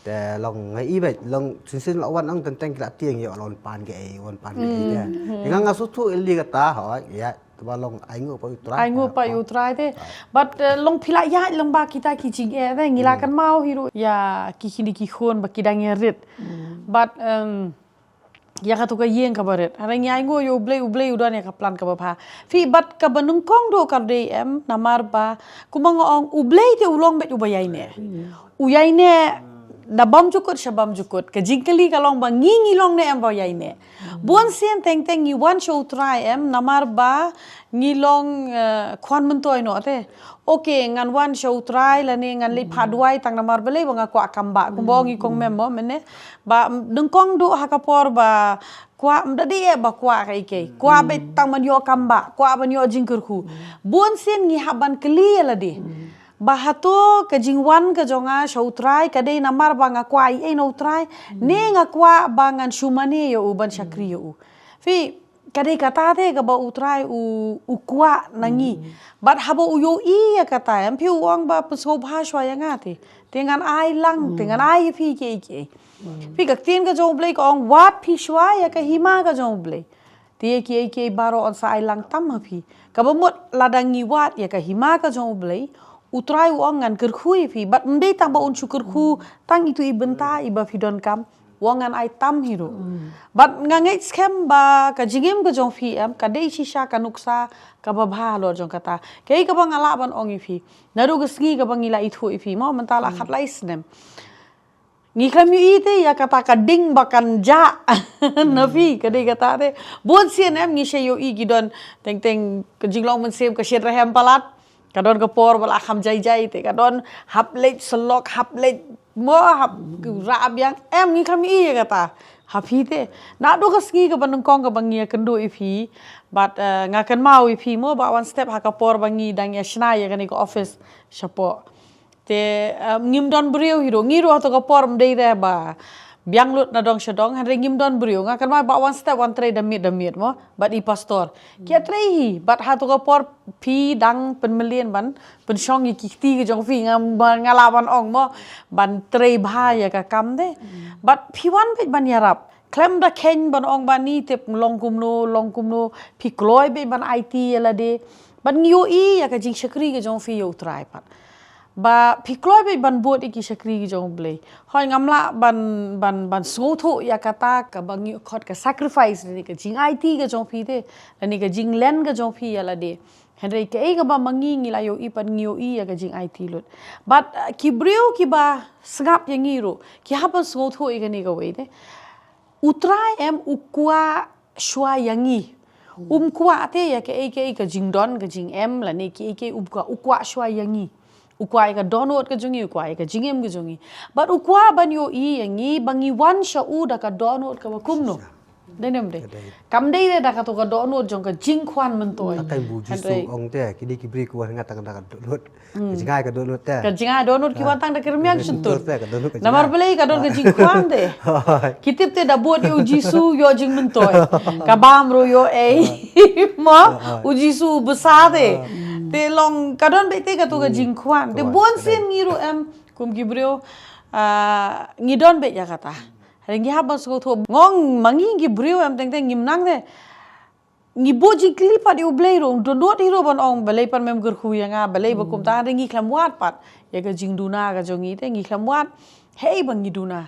Te long nga i beit, long shisien la wan ang teng teng ki la tieng ïa la wan pan kiei, wan pan kiei te. Nga nga sngewthuh ïa li kata, hooid, ïa. Te ba long ainguh pat ïa u Trai. Ainguh pat ïa u Trai te. Bad, eh, long phi la ïaid lang ba kita ki jingeh te, ngi la kynmaw hi ruh ïa ki kine ki khun ba ki dang ïarit. Bad, em, ïa katu ka ïing kaba rit. Hynrei ngi ainguh ïa u Blei, u Blei u don ïa ka plan kaba bha. Phi bad kaba nyngkong duh ka dei em, namar ba, kumba nga ong, u Blei te u long beit uba ïaineh. U ïaineh da bymjukut sha bymjukut. Ka jingkylli ka long ba ngi ngi long ne em ba ïaineh. Bun sien teng teng ngi wan sha u Trai em, namar ba ngi long, eh, khwan myntoi noh te. Okay, ngan wan sha u Trai lane ngan leit phah duwai tang namar balei ba nga kwah kam bah. Kumba ong i kong Mem mo mynne. Ba nyngkong duh ha ka por ba kwah, ym da dei eh ba kwah kaei kaei. Kwah beit tang ban ïoh kam bah, kwah ban ïoh jingkyrkhu. Bun sien ngi hap ban kylli ïa lade. Ba hato ka jingwan ka jong nga sha u Trai ka dei namar ba nga kwah ei ei na u Trai, ne nga kwah ba ngan shu mane ïa u ban shakri ïa u. Phi, Ka dei kata te kaba U Trai u, u kwah na ngi. Bad haba u ïohi ïa kata, em, phi, u ong ba pynsngewbha shuwa ïa nga te. Te ngan ai lang, te ngan ai ïa phi kiei kiei. Phi, ka ktien ka jong U Blei ka ong, wad phi shuwa ïa ka hima ka jong U Blei. Te ïa kiei kiei baroh yn sa ai lang tam ha phi. Kaba mut lada ngi wad ïa ka hima ka jong U Blei, U Trai u ong ngan kyrkhu ïa phi. Bad ym dei tang ba un shu kyrkhu tang itu i bynta iba phi donkam. U ong ngan ai tam hi ruh. Bad nga ngeit skhem ba ka jingim ka jong phi, em, ka dei shisha ka nuksa kaba bha halor jong kata. Kaei kaba nga lah ban ong ïa phi, naduh ka sngi kaba ngi la ithuh ïa phi mo, mynta la khatlai snem. Ngi khlem ïohi te ïa kata ka ding ba kan jah na phi, ka dei kata te. Bun sien, em, ngi sa ïohi ki don teng teng ka jinglong mynsiem ka shit rhem palat. Ka don ka por ba la kham jai jai te, ka don hap leit syllok, hap leit mo, hap rah biang, em, ngi khlem ïohi ïa kata ha phi te. Naduh ka sngi kaba nyngkong kaba ngi ïakynduh ïa phi, bad, eh, nga kynmaw ïa phi mo, ba wan step ha ka por ba ngi dang ïa shna ïa kane ka office shapoh. Te, em, ngim don briew hi ruh, ngi ruh hato ka por ym dei re ba biang lut na dong sha dong, hynrei ngim don briew. Nga kynmaw ba wan step wan trei da miet da miet mo, bad i pastor. Ki ïatrei hi, bad hato ka por phi dang pynmlien ban pynshong ïa ki kti ka jong phi, nga, nga lah ban ong mo, ban trei bha ïa ka kam te. Bad phi wan beit ban ïarap. Khlem da kheiñ ban ong ba ni tip long kumno, long kumno, phi kloi beit ban aiti ïa lade. Bad ngi ïohi ïa ka jingshakri ka jong phi ïa U Trai pat. Ba phi kloi beit ban bud ïa ki shakri ki jong U Blei. Hooid ngam lah ban, ban, ban sngewthuh ïa kata kaba ngi khot ka sacrifice, lane ka jingaiti ka jong phi te, lane ka jinglen ka jong phi ïa lade. Hynrei kaei kaba ma ngi ngi la ïohi pat, ngi ïohi ïa ka jingaiti lut. Bad, uh, ki briew kiba sngap ïa ngi ruh ki hap ban sngewthuh ïa kane kawei te. U Trai, em, u kwah shuwa ïa ngi. Um kwah te ïa kaei kaei ka jingdon ka jingem lane kiei kiei, um kwah, u kwah shuwa ïa ngi. U kwah ïa ka dohnud ka jong ngi, u kwah ïa ka jingim ka jong ngi. Bad u kwah ban ïohi ïa ngi ba ngi wan sha u da ka dohnud kaba kumno. Dei ne ym dei? Ka dei. Kam dei re da kato ka dohnud jong ka jingkhwan myntoi. Ka tang ba U Jisu u ong te, ki dei ki briew ki wan ha nga tang da ka dohnud. Ka jngai ka dohnud te. Ka jngai dohnud ki wan tang da ka rmiang shyntur. Namar balei? Ka don ka jingkhwan te. Ki tip te da bud ïa U Jisu ïoh jingmyntoi. Ka bam ruh ïoh ei. Mo, U Jisu u bsa te. Te long ka don beit te kato ka jingkhwan. Te bun sien ngi ruh, em, kum ki briew, ah, ngi don beit ïa kata. Hynrei ngi hap ban sngewthuh. Nga ong ma ngi ki briew, em, teng teng ngim nang te. Ngi buh jingkylli pat ïa U Blei ruh, dohnud hi ruh ban ong balei pat mem kyrkhu ïa nga, balei ba kumta. Hynrei ngi khlem wad pat ïa ka jingduna ka jong ngi te, ngi khlem wad. Hei ba ngi duna.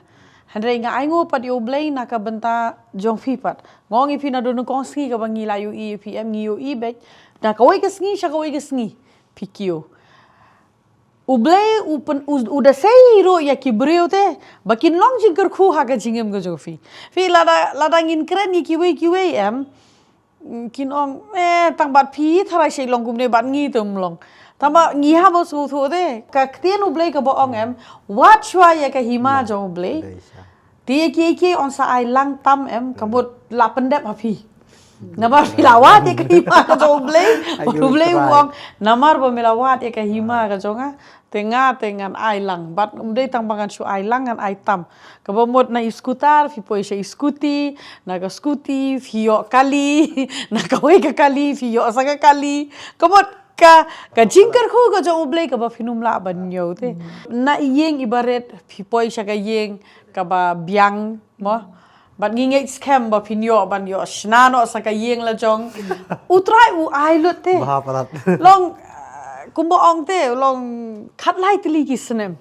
Hynrei nga ainguh pat ïa U Blei na ka bynta jong phi pat. Nga ong ïa phi naduh nyngkong sngi kaba ngi la ïohi ïa phi, em, ngi ïohi beit na kawei ka sngi sha kawei ka sngi phi kiew. U Blei u pyn-, u, u da sei ruh ïa ki briew te ba kin long jingkyrkhu ha ka jingim ka jong phi. Phi, lada, lada ngin kren ïa kiwei kiwei, em, kin ong, eh, tang bad phi tharai sha i long kumne, bad ngi te ym long. Tangba ngi hap ban sngewthuh te ka ktien U Blei kaba ong, em, wad shuwa ïa ka hima jong U Blei. Te ïa kiei kiei yn sa ai lang tam, em, ka mut la pyndep ha phi. Namar phi la wad ïa ka hima ka jong U Blei. Bad U Blei u ong, namar ba me la wad ïa ka hima ka jong nga, te nga te ngan ai lang. Bad ym dei tang ba ngan shu ai lang, ngan ai tam. Kaba mut na i scooter phi poi sha i scooty, na ka scooty phi ïoh kali, na kawei ka kali phi ïoh sa ka kali. Ka mut ka, ka jingkyrkhu ka jong U Blei kaba phin ym lah ban ñiew te. Na i ïing iba rit phi poi sha ka ïing kaba biang mo. Bad ngi ngeit skhem ba phin ïoh ban ïoh shna noh sa ka ïing la jong. U Trai u ai lut te. Bha palat. Long, uh, kumba ong te, long khatlai tylli ki snem.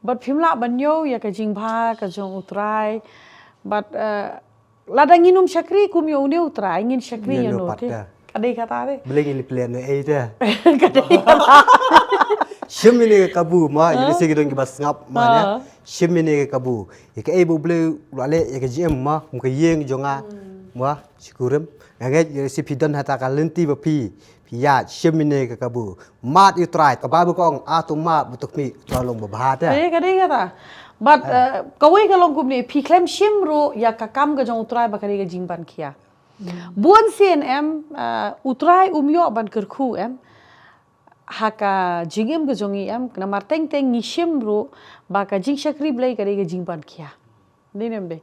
Bad phim lah ban ñiew ïa ka jingbha ka jong U Trai. Bad, uh, lada ngin ym shakri kum ïa une U Trai, ngin shakri ïa uno te. Ka dei kata te. Balei ngin pynleh noh ei te. Ka dei kata. Shim ïa kane ka kabu ma, ïa lehse ki don kiba sngap ma, ïa. Shim ïa kane ka kabu. Ïa kaei ba U Blei u la leh ïa ka jingim ma, kum ka ïing jong nga. Ma, shikurim. Nga ngeit ïa lehse phi don ha kata ka lynti ba phi, phi ïaid, shim ïa kane ka kabu. Mad ïa U Trai, ka Baibl ka ong, ah, to mad bad to khmih, to long babha te. Eh, ka dei kata. Bad, eh, kawei ka long kumne, phi khlem shim ruh ïa ka kam ka jong U Trai ba ka dei ka jingban khia. Bun sien, em, eh, U Trai um ïoh ban kyrkhu, em, ha ka jingim ka jong ngi, em, namar teng teng ngi shim ruh ba ka jingshakri Blei ka dei ka jingban khia. Dei ne ym dei?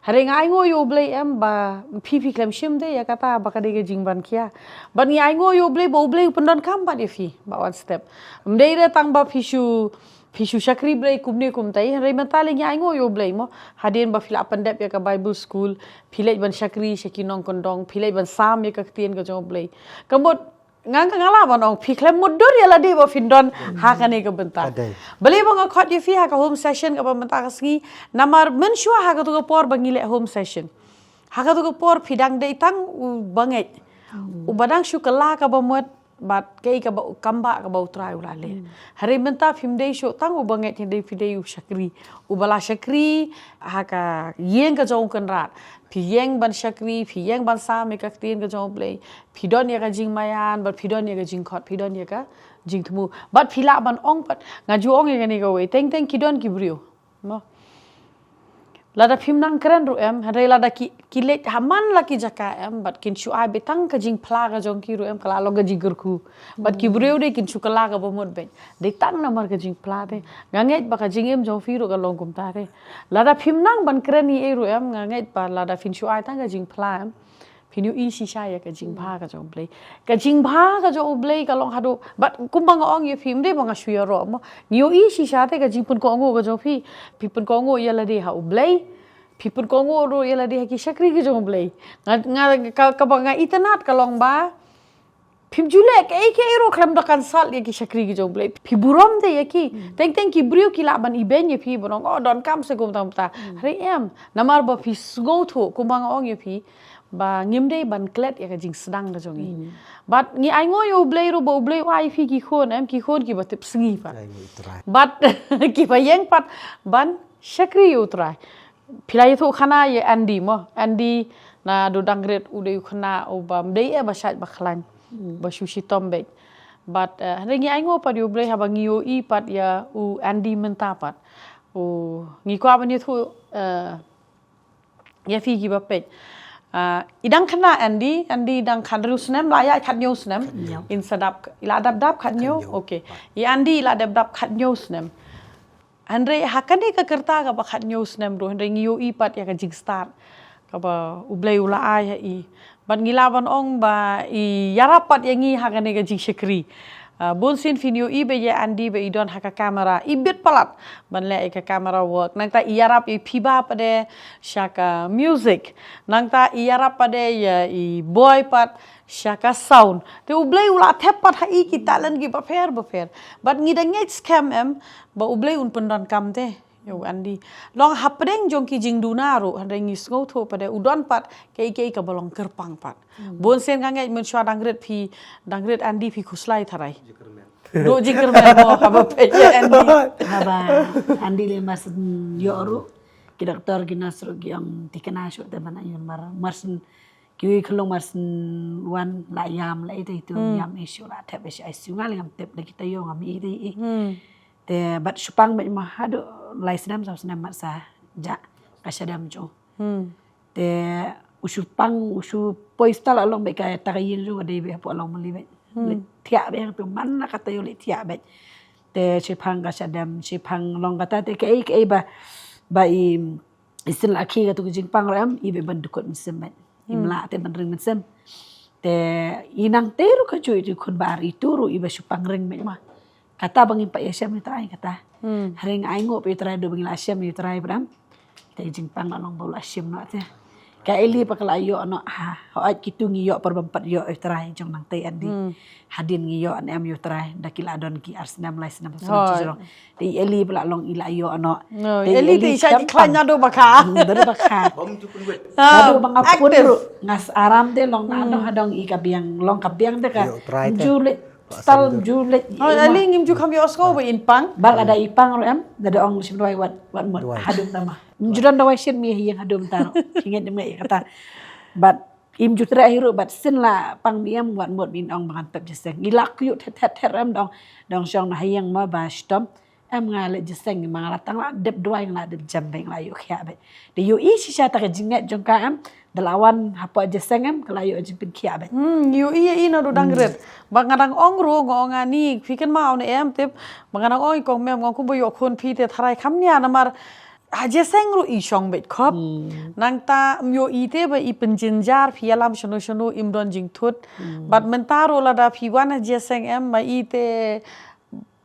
Hynrei nga ainguh ïa U Blei em ba phi phi khlem shim de ïa kata ba ka dei ka jingban khia. Bad ngi ainguh ïa U Blei ba U Blei u pyndonkam pat ïa phi ba one step. Ym dei de tang ba phi shu phi shu shakri Blei kumne kumtai, hynrei mynta lei ngi ainguh ïa U Blei mo. Hadien ba phi la pyndep ïa ka Bible school, phi leit ban shakri sha ki nongkyndong, phi leit ban sam ïa ka ktien ka jong U Blei. Ka mut nga nga nga lah ban ong phi khlem mutdur ïa lade ba phin don ha kane ka bynta. Balei ba nga khot ïa phi ha ka home session kaba mynta ka sngi, namar mynshuwa ha katu ka por ba ngi leh home session, ha katu ka por phi dang dei tang u bangeit, u ba dang shu kylla kaba mut bad kaei kaba u kamba kaba U Trai u la leh. Hynrei mynta phim dei shuh tang u bangeit, hynrei phi dei u shakri, u ba la shakri ha ka ïing ka jong u Kynrad. Phi ïeng ban shakri, phi ïeng ban sam ïa ka ktien ka jong U Blei. Phi don ïa ka jingmaïan bad phi don ïa ka jingkhot, phi don ïa ka jingthmu. Bad phi lah ban ong pat, nga ju ong ïa kane kawei, teng teng ki don ki briew mo, lada phim nang kren ruh em, hynrei lada ki ki leit ha man la ki jaka em bad kin shu ai beit tang ka jingphla ka jong ki ruh em, ka la long ka jingkyrkhu. Bad ki briew de kin shu kylla kaba mut beit, dei tang namar ka jingphla de. Nga ngeit ba ka jingim jong phi ruh ka long kumta de. Lada phim nang ban kren ei ei ruh em, nga ngeit ba lada phin shu ai tang ka jingphla em, phin ïohi shisha ïa ka jingbha ka jong U Blei. Ka jingbha ka jong U Blei ka long haduh, bad kumba nga ong ïa phi, ym dei ba nga shu ïaroh mo, ngi ïohi shisha te ka jingpynkohnguh ka jong phi. Phi pynkohnguh ïa lade ha U Blei, phi pynkohnguh ruh ïa lade ha ki shakri ki jong U Blei. Nga nga ka, kaba nga itynnad ka long ba phim ju leh kaei kaei ruh khlem da consult ïa ki shakri ki jong U Blei. Phi burom de ïa ki. Teng teng ki briew ki lah ban ibeiñ ïa phi, ban ong, oh, donkam se kumta kumta. Hynrei em, namar ba phi sngewthuh, kumba nga ong ïa phi, ba ngim dei ban klet ïa ka jingsdang ka jong ngi. Bad ngi ainguh ïa U Blei ruh ba U Blei u ai ïa phi ki khun, em, ki khun kiba tip sngi pat. Bad kiba ïeng pat ban shakri ïa U Trai. Phi la ïathuh khana ïa Andy mo. Andy naduh dang rit u dei u khynnah uba ym dei eh ba shait ba khlaiñ, ba shu shitom beit. Bad, eh, hynrei ngi ainguh pat ïa U Blei haba ngi ïohi pat ïa u Andy mynta pat. U, ngi kwah ban ïathuh, eh, ïa phi kiba peit. Ah, i dang khynnah Andy, Andy dang khathynriew snem, la ïaid khathynñiew snem. Khathynñiew. In sa dap, i la dap dap khathynñiew. Khathynñiew. Okay. I Andy i la dap dap khathynñiew snem. Hynrei ha kane ka rta kaba khathynñiew snem ruh, hynrei ngi ïohi pat ïa ka jingstad kaba U Blei u la ai ha i. Bad ngi lah ban ong ba i ïarap pat ïa ngi ha kane ka jingshakri. Ah, bun sien phin ïohi ba ïa Andy ba i don ha ka kamera, i bit palat ban leh ïa ka camera work. Nangta i ïarap ïa i Phiba pat de sha ka music. Nangta i ïarap pat de ïa i Boy pat sha ka sound. Te U Blei u la thep pat ha i ki talent kiba pher ba pher. Bad ngi da ngeit skhem em ba U Blei un pyndonkam te ïa u Andy. Long hapdeng jong ki jingduna ruh, hynrei ngi sngewthuh pat de u don pat kaei kaei kaba long kyrpang pat. Bun sien nga ngeit mynshuwa dang rit phi, dang rit Andy phi khuslai tharai. Duh jingkyrmen mo haba peit ïa Andy. Haba Andy leh marsien ïoh ruh, ki doktor ki nurse ruh ki ong thikna shuh te ban ïa mar, marsien kiwei ki long marsien wan la ïam la ite itu ïam issue la thep issue I C U nga leh ngam tip da kita ïoh ngam ite i. Te bad shu pang bad ma haduh lai snem saw snem mat sa jah ka shadem jong. Te u shu pang, u shu poi hospital along bad kata ka ïing jong ka dei bad hapoh along mali bad. Leh thiah bad hangtu man la kata ïoh leh thiah bad. Te shu pang ka shadem, shu pang long kata te kaei kaei ba, ba i, i sien la khie katu ka jingpang ruh em, i bad ban dukut mynsiem bad. Im lah te ban ring mynsiem. Te i nang te ruh ka ju i tu khun bar i tu ruh i ba shu pang ring bad ma. Kata ba ngim pat ïa shem ïa U Trai kata. Hynrei nga ainguh pat ïa U Trai, haduh ba ngi la shem ïa U Trai bad em. Te jingpang la long ba u la shim noh te. Ka Eli pat ka la ïoh noh ha. Hooid kitu ngi ïoh por bym pat ïoh ïa U Trai jong nangtei Andy. Hadien ngi ïoh ne em ïa U Trai da ki la don ki ar snem lai snem snem jong. Te i Eli pat la long i la ïoh noh. Te i Eli te i shait khlaiñ naduh ba kha. Naduh ba kha. Naduh ba nga pun ruh nga aram te long naduh hadong i ka biang, long ka biang te ka. Ju leh Stal ju leh. Oh, ali ngim ju kham ïohsngew ba in pang. Bad lada i pang ruh em, lada ong shim dawai wat, wat mut. Dawai. Haduh tama. Ngim ju don dawai shin mi ha ïing haduh mynta ruh. Ki ngeit ngeit kata. Bad im ju treh hi ruh bad sien la pang mi em wat mut, min ong ba ngan pep jingïaseng. Ngi la kyiuh thet thet thet em dong. Dong shong na ha ïing ma ba shitom. Em nga leh jingïaseng ma nga la tang la dep dawai nga la dep jem bad nga la ïoh khiah bad. Da ïohi shisha ta ka jingngeit jong ka em. Da la wan hapoh jingïaseng em ka la ïoh jingpynkhiah bad. Hmm, ïohi ïa i naduh dang rit. Ba nga dang ong ruh nga ong ani phi kynmaw ne em tip. Ba nga dang ong i kong Mem nga ong kumba ïoh khun phi te tharai kham nia namar Ha jingïaseng ruh i shong beit khop. Hmm. Nangta ym ïohi te ba i pynjynjar, phi ïalam shano shano im don jingthut. Hmm. Bad mynta ruh lada phi wan ha jingïaseng em, ma i te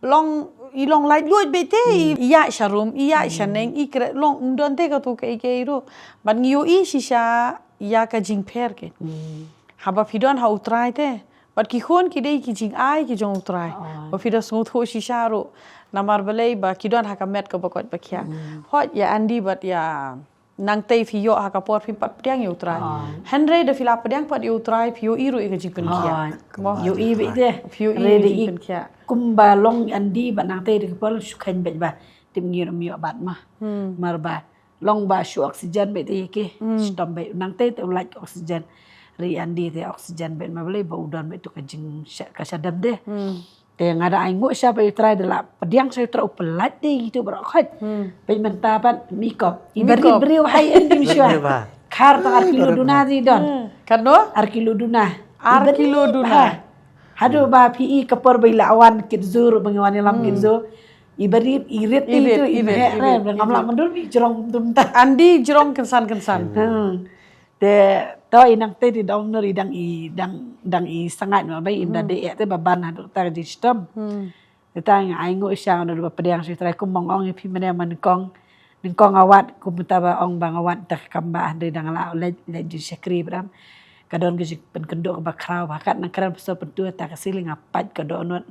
long, i long laitluid beit te, i, hmm, ïaid sharum, i ïaid, hmm, shaneng, i kret long, ym don te kato kaei kaei ruh. Bad ngi ïohi shisha ïa ka jingpher keiñ. Hmm. Haba phi don ha U Trai te. Bad ki khun ki dei ki jingai ki jong U Trai. Oh. Ba phi da sngewthuh shisha ruh. Namar balei ba ki don ha ka met kaba koit ba khiah. Hmm. Hooid, ïa Andy bad ïa Nangtei phi ïoh ha ka por phim pat pdiang ïa U Trai. Ah. Hynrei da phi la pdiang pat ïa U Trai, phi ïohi ruh ïa ka jingpynkhiah. Ah. Mo? Ïohi beit te. Phi ïohi ïa ka jingpynkhiah. Kumba long Andy bad Nangtei da ka por shu kheiñ beit ba. Tip ngi ruh ym ïoh bat ma. Hmm. Mar ba long ba shu oxygen beit te ïa ki. Hmm. Shitom beit. Nangtei te u lait oxygen. Hynrei Andy te oxygen beit ma, balei ba u don beit tu ka jing sha-, ka shadem de. Hmm. Te nga da ai nguh sha ba U Trai da la pdiang sha U Trai, u pynlait de itu baroh khoit. Hmm. Peit mynta pat mi kop. I barit briew hai en dim shwa. Khar tang ar kilo duna di don. Hmm. Katno? Ar kilo duna. Ar kilo duna. Haduh ba phi i ka por ba i la wan kit zur, ba ngi wan ïalam kit zur. I barit, i rit itu, i rit, i rit, i rit. Ngam lah myndur, i jrong dum ta. Andy jrong kynsan kynsan. Hmm. Te to i Nangtei te dang nur i dang i dang dang i sangat ma bai im da de te ba ban haduh ta ka jingshitom. Hmm. Te ta nga ai nguh sha nga da ba pdiang sha U Trai kum ong ong i phi mynne ma nyngkong. Nyngkong nga wad kum ta ba ong ba nga wad ta ka kam ba hynrei dang la leit leit jingshakri bram. Ka don ka jingpynkynduh kaba khraw ba kat nang kren pynso pyntu ta ka ceiling nga pait ka dohnud.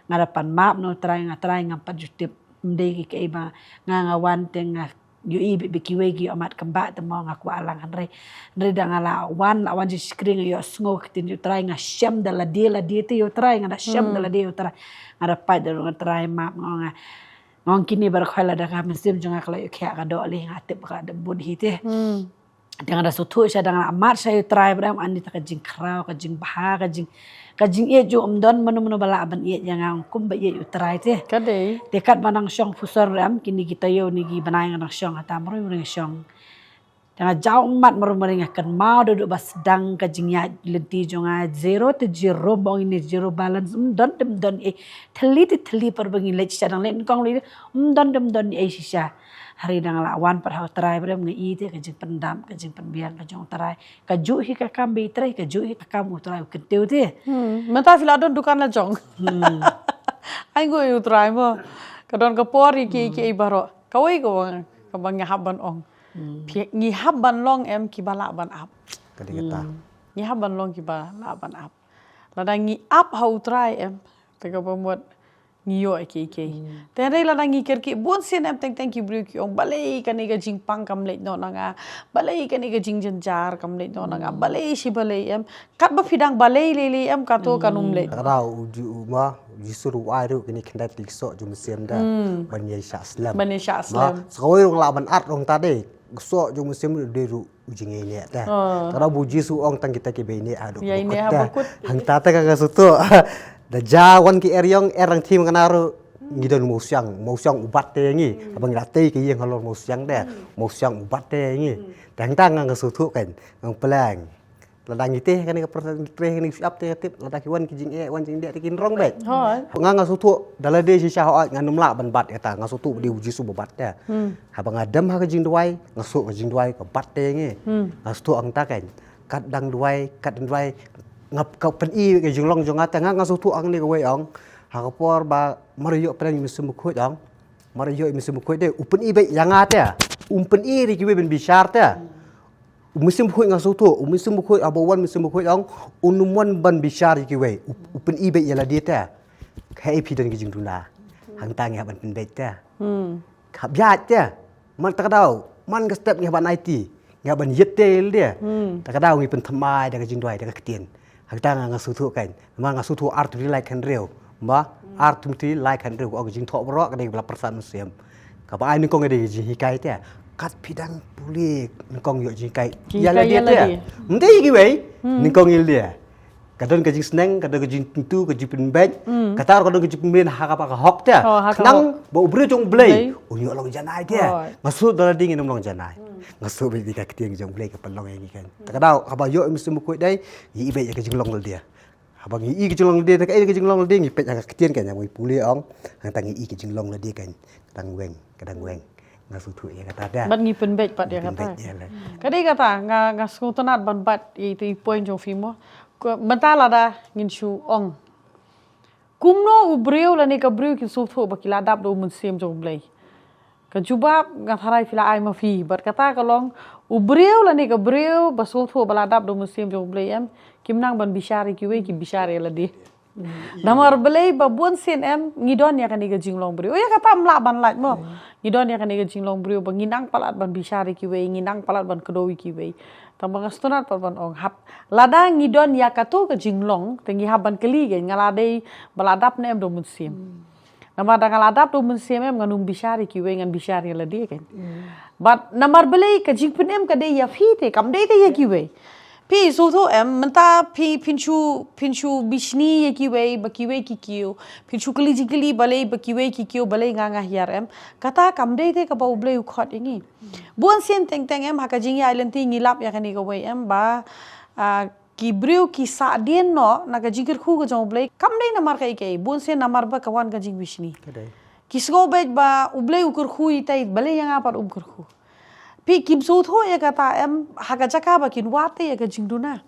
Nga da pan map na U Trai, nga Trai ngam pat ju tip. Ym dei ki kaei ba nga nga wan te nga ïohi beit ba kiwei ki ïoh mad kambah te mo nga kwah lang hynrei. Hynrei da nga la wan, la wan jingshakri nga ïohsngew ka ktien U Trai, nga shem da lade lade te U Trai, nga da shem da lade U Trai. Nga da pait da ruh nga Trai map nga ong nga. Nga ong kine baroh khoit lada ka mynsiem jong nga ka la ïoh khiah ka doh lei nga tip ba ka la dep bud hi te. Hmm. Te nga da sngewthuh sha da nga la mad sha U Trai ba dang ani ta ka jingkhraw, ka jingbha, ka jing, ka jingïeit jong u ym don mano mano ba lah ban ïeit ïa nga ong kumba ïeit U Trai te. Ka dei. Te kat ba nang shong phuson rem kine ki taïew ne ki bnai nga nang shong hata mroi mroi nga shong. Te nga jaw ummat mroi mroi nga kynmaw da duh ba sdang ka jingïaid lynti jong nga zero te zero ba ong ine zero balance ym don te ym don ei thylli te thylli por ba ngi leit shisha dang leit nyngkong leit ym don te ym don ei shisha. Hari dang la wan pat ha U Trai ba dang nga i te ka jingpyndam ka jingpynbiang ka jong U Trai. Ka juh hi ka kam ba i trei, ka juh hi ka kam U Trai u kyntiew te. Hmm. Mynta phi la don dukan la jong. Hmm. Ai nguh ïa U Trai mo. Ka don ka por ïa ki, hmm, ki ei baroh. Kawei ka wang, ka ba ngi hap ban ong. Hmm. Phi, ngi hap ban long em ki ba lah ban ap. Ka dei kata. Hmm. Ngi hap ban long ki ba lah ban ap. Lada ngi ap ha U Trai em, te ka ba mut ngi ïoh ïa kiei kiei. Hmm. Te hynrei lada ngi kyrkieh bun sien em teng teng ki briew ki ong balei kane ka jingpang kam leit noh na nga. Balei kane ka jingjynjar kam leit noh na nga. Hmm. Balei shi balei em. Katba phi dang balei lei lei em kato kan ym leit. Ka dei u Ji-, u ma, u Jisu ruh u ai ruh kine khyndiat ki soh jong u mynsiem da. Hmm. Ban ïa shah slem. Ban ïa shah slem. Ma, sa kawei ruh nga lah ban ap ruh ta dei. Soh jong u mynsiem ruh dei ruh u jingïaineh te. Ah. Te ka dei ba u Jisu ong tang kita kiba ïaineh haduh ba kut te. Hangta te ka nga sngewthuh. Da jia wan ki eriong er dang thim kane ruh ngi don mawsiang, mawsiang u bat te ïa ngi. Hmm. Haba ngi la tei ka ïing halor mawsiang te. Hmm. Mawsiang u bat te ïa ngi. Hmm. Te hangta nga nga sngewthuh kan, nga pleng. Lada ngi tei kane ka pyrthei ngi trei kane ka shyiap te ka tip lada ki wan ki jingeh wan jingdih te kin rong beit. Hooid. Nga nga sngewthuh da lade shisha hooid ngan ym lah ban bat ïa kata nga sngewthuh ba dei u Jisu ba bat te. Hmm. Haba nga dem ha ka jingduwai, nga sngewthuh ka jingduwai ka bat te ïa ngi. Hmm. Nga sngewthuh hangta kan. Kat dang duwai, kat dang duwai. Nga ka pyni ka jinglong jong nga te nga nga sngewthuh hangne kawei ong. Ha ka por ba mar ïoh pyrshang ïa u Mynsiem Bakhuid ong. Mar ïoh ïa u Mynsiem Bakhuid te u pyni beit ïa nga te. Um pyni ïa kiwei ban bishar te. U Mynsiem Bakhuid nga sngewthuh, u Mynsiem Bakhuid haba wan u Mynsiem Bakhuid ong, un ym wan ban bishar ïa kiwei. U, u pyni beit ïa lade te. Kaei phi don ki jingduna. Hangta ngi hap ban pynbeit te. Hmm. Hap ïaid te. Man ta ka daw, man ka step ngi hap ban aiti. Ngi hap ban ïeit te ïa lade. Hmm. Ta ka daw ngi pynthymmai da ka jingduwai da ka ktien. Hangta nga nga sngewthuh kan. Namar nga sngewthuh ar Timothy lai khathynriew. Ba ar Timothy lai khathynriew ka ong ka jingthoh baroh ka dei kaba la pyrshah mynsiem. Kaba ai nyngkong ka dei ka jinghikai te. Kat phi dang pule nyngkong ïoh jinghikai. Jinghikai ïa lade te. Ym dei ïa kiwei. Hmm. Nyngkong ïa lade. Ka don ka jingsneng, ka don ka jingkyntu, ka jingpynbeit. Hmm. Kata ruh ka don ka jingpynbeit ha kaba ka hok te. Oh, ha ka hok. Khnang ba u briew jong U Blei. Blei. Un ïoh long janai te. Oh. Nga sngewthuh da lade ngin ym long janai. Hmm. Nga sngewthuh ba dei ka ktien ka jong U Blei ka pynlong ïa ngi kan. Ta ka daw haba ïoh ïa u Mynsiem Bakhuid dei, ïa i beit ïa ka jinglong lade. Haba ngi i ka jinglong lade, na kaei ka jinglong lade, ngi peit ha ka ktien kan, ngi pule ong, hangta ngi i ka jinglong lade kan, ka dang weng, ka dang weng. Nga sngewthuh ïa kata da. Bad ngi pynbeit pat ïa kata. Pynbeit ïa la. Ka dei kata nga nga sngewtynnat ban bat ïa ita i point jong phi mo. Mynta lada ngin shu ong. Kumno u briew lane ka briew kin sngewthuh ba ki la dap da u mynsiem jong u Blei. Ka jubab nga tharai phi la ai ma phi bad kata ka long u briew lane ka briew ba sngewthuh ba la dap da u mynsiem jong u Blei em. Kim nang ban bishar ïa kiwei ki bishar ïa lade. Namar balei ba bun sien em ngi don ïa kane ka jinglong briew. Ïa kata mla ban lait mo. Ngi don ïa kane ka jinglong briew ba ngi nang palat ban bishar ïa kiwei, ngi nang palat ban kdew ïa kiwei. Tang ba nga sngewtynnat pat ban ong hap. Lada ngi don ïa kato ka jinglong, te ngi hap ban kylli kein nga la dei ba la dap ne em da u mynsiem. Namar da nga la dap da u mynsiem em ngan ym bishar ïa kiwei ngan bishar ïa lade kein. Bad namar balei ka jingpynim ka dei ïa phi te kam dei te ïa kiwei. Phi sngewthuh em mynta phi phin shu phin shu bishni ïa kiwei ba kiwei ki kiew. Phin shu kylli jingkylli balei ba kiwei ki kiew balei nga nga hiar em. Kata kam dei te kaba u Blei u khot ïa ngi. Bun sien teng teng em ha ka jingïaid lynti ngi lap ïa kane kawei em ba ki briew ki sahdien noh na ka jingkyrkhu ka jong u Blei kam dei namar kaei kaei bun sien namar ba ka wan ka jingbishni. Ki sngew beit ba u Blei u kyrkhu ïa ita balei ïa nga pat um kyrkhu. Phi kim sngewthuh ïa kata em ha ka jaka ba kin wad te ïa ka jingduna.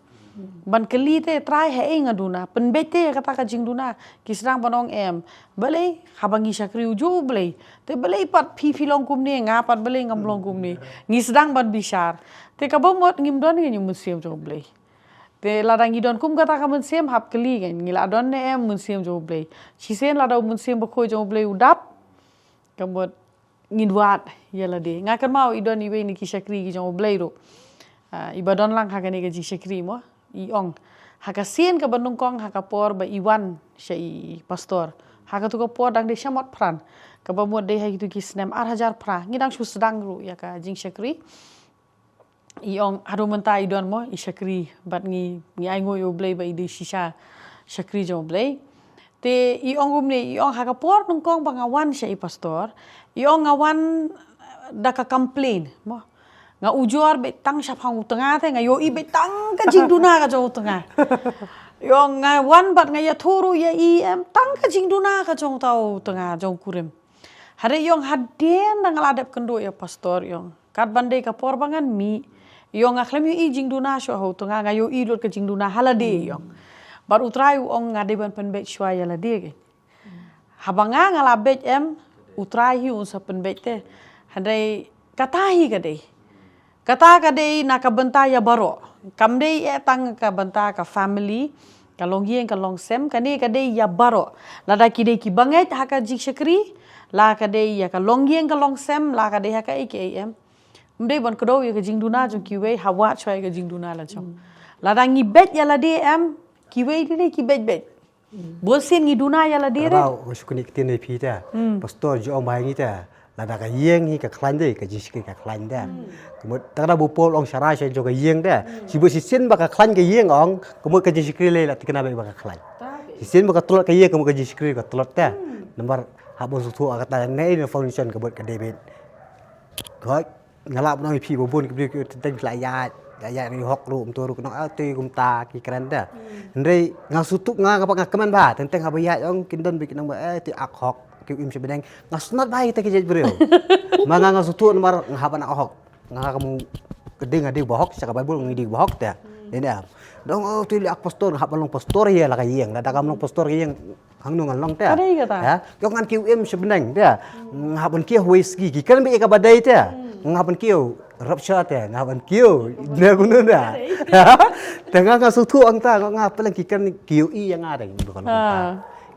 Ban kylli te Trai haei nga duna pynbeit te ïa kata ka jingduna ki sdang ban ong em. Balei haba ngi shakri u juh u Blei te balei pat phi phi long kumne nga pat balei ngam long kumne. Ngi sdang ban bishar te kaba mut ngim don ngi mynsiem jong u Blei. Te lada ngi don kum kata ka mynsiem hap kylli ngi la don ne em mynsiem jong u Blei. Shisien lada u mynsiem bakhuid jong u Blei u dap. Ka mut ngin wad ïa lade nga kynmaw i don iwei na ki shakri ki jong u Blei ruh. Iba don lang ha kane ka jingshakri mo i ong ha ka sien kaba nyngkong ha ka por ba i wan sha i pastor. Ha katu ka por dang dei shamot phran kaba mut dei ha kitu ki snem ar hajar phra ngi dang shu sdang ruh ïa ka jingshakri. I ong haduh mynta i don mo i shakri bad ngi ngi ainguh ïa u Blei ba i dei shisha shakri jong u Blei. Te i ong kumne i ong ha ka por nyngkong ba nga wan sha i pastor i ong nga wan da ka complain mo. Nga ujor beit tang shaphang u tnga te nga ïohi beit tang ka jingduna ka jong u tnga. I ong nga wan bad nga ïathuh ruh ïa i em tang ka jingduna ka jong uta u tnga jong u kurim. Hynrei i ong hadien da nga la dep kynduh ïa pastor i ong kat ban dei ka por ba ngan mih. I ong nga khlem ïohi jingduna shuh ha u tnga nga ïohi lut ka jingduna ha lade i ong. Bad u Trai u ong nga dei ban pynbeit shuwa ïa lade kein. Haba nga nga la beit em u Trai hi un sa pynbeit te. Hynrei kata hi ka dei. Kata ka dei na ka bynta ïa baroh. Kam dei eh tang ka bynta ka family ka longïing ka longsem kane ka dei ïa baroh. Lada ki dei ki bangeit ha ka jingshakri la ka dei ïa ka longïing ka longsem la ka dei ha ka A K A M. Ym dei ban kdew ïa ka jingduna jong kiwei ha wad shuwa ïa ka jingduna la jong. Lada ngi beit ïa lade em kiwei dei dei ki beit beit. Bun sien ngi duna ïa lade re. Raw nga shu kynni ktien ïa phi te. Pastor ju ong bai ngi te. Lada ka ïing hi ka khlaiñ de ka jingshakri ka khlaiñ de. Kumut tang da bu Paul ong sharai sha jong ka ïing de. Shi bu shisien ba ka khlaiñ ka ïing ong kumut ka jingshakri lei la tikna ba ka khlaiñ. Shisien ba ka tlot ka ïing kumut ka jingshakri ka tlot de. Namar haba sngewthuh kata ne in foundation ka bud ka David. Hoi. Nga lah ban ong ïa phi ba bun ki briew ki teng teng la ïaid la ïaid ngi hok ruh mtu ruh ki nong ah tei kumta ki kren da. Hynrei nga sngewthuh nga nga ba nga kmen ba teng teng haba ïaid ong kin don ba ki nong ba eh tei ak hok ki im sha bneng nga sngewthuh ba ïa kita ki jait briew. Ma nga nga sngewthuh namar nga haba nga hok nga ka mu ka ding nga ding ba hok sha ka Bible ngi ding ba hok te. Dei ne am dong oh tei li ak pastor nga haba long pastor ïa la ka ïing lada kam long pastor ka ïing. Hangno ngan long te. Ka dei kata. Ha? Ïoh ngan kiew im sha bneng te. Nga hap ban kiew hawei sngi ki kren ba ïa kaba dei te. Nga hap ban kiew rapture te nga hap ban kiew. Ne kumno te. Te nga nga sngewthuh ong ta nga nga peleng ki kren kiew i ïa nga te.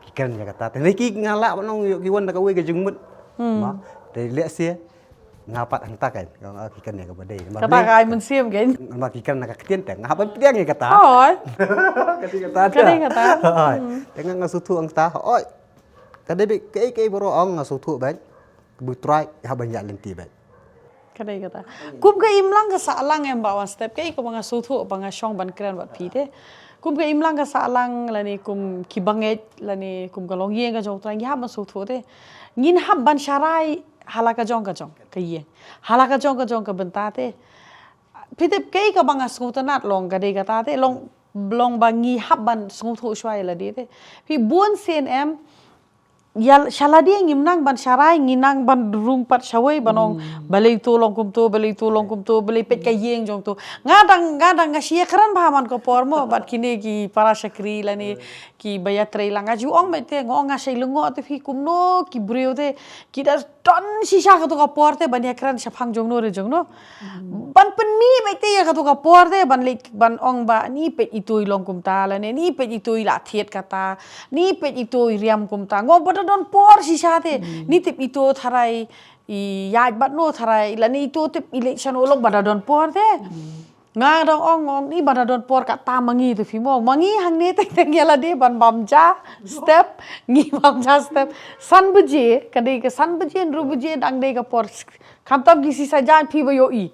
Ki kren ïa kata te ne ki nga lah ban ong ïoh ki wan da kawei ka jingmut. Ma te leh sia. Nga pat hangta kan nga ki kan ïa kaba dei. Kata ka ai mynsiem kan. Namar ki kan na ka ktien te nga hap ban pdiang ïa kata. Oi. Ka dei kata. Ka dei kata. Oi. Te nga nga sngewthuh hangta. Oi. Ka dei beit kaei kaei baroh ong nga sngewthuh beit. Ka bui trai hap ban ïaid lynti beit. Ka dei kata. Kum ka imlang ka sahlang em ba wan step kaei kaba nga sngewthuh ba nga shong ban kren bad phi te. Kum ka imlang ka sahlang lane kum ki bangeit lane kum ka longïing ka jong u trai ngi hap ban sngewthuh te. Ngin hap ban sharai hala ka jong ka jong ka ïing hala ka jong ka jong ka bynta te. Phi tip kaei kaba nga sngewtynnat long ka dei kata te long long ba ngi hap ban sngewthuh shuwa ïa lade te. Phi bun sien em Ïa sha lade ngim nang ban sharai, ngi nang ban rung pat shawei ban ong, balei to long kumto, balei to long kumto, balei peit ka ïing jong to. Nga dang, nga dang, nga shu ïakren bha man ka por mo bad kine ki para shakri lane kiba ïatrei lang. Nga ju ong beit te, nga ong, nga shait lyngngoh te phi, kumno ki briew te ki da don shisha kato ka por te ban ïakren shaphang jongno re jongno. Ban pynmih beit te ïa kato ka por te ban leh, ban ong ba ni peit ito i long kumta lane ni peit ito i la thied kata, ni peit ito i riam kumta. Nga ong ba da don por shisha te. Ni tip ito tharai i ïaid bad no tharai lane ito tip i leit shano long ba da don por te. Nga dang ong, ong ni ba da don por, kata ma ngi te phi mo. Ma ngi hangne teng teng ïa lade ban bam ja step, ngi bam ja step. San baje, ka dei ka san baje, hynriew baje dang dei ka por. Khamtam ki shisha jan phi ba ïohi.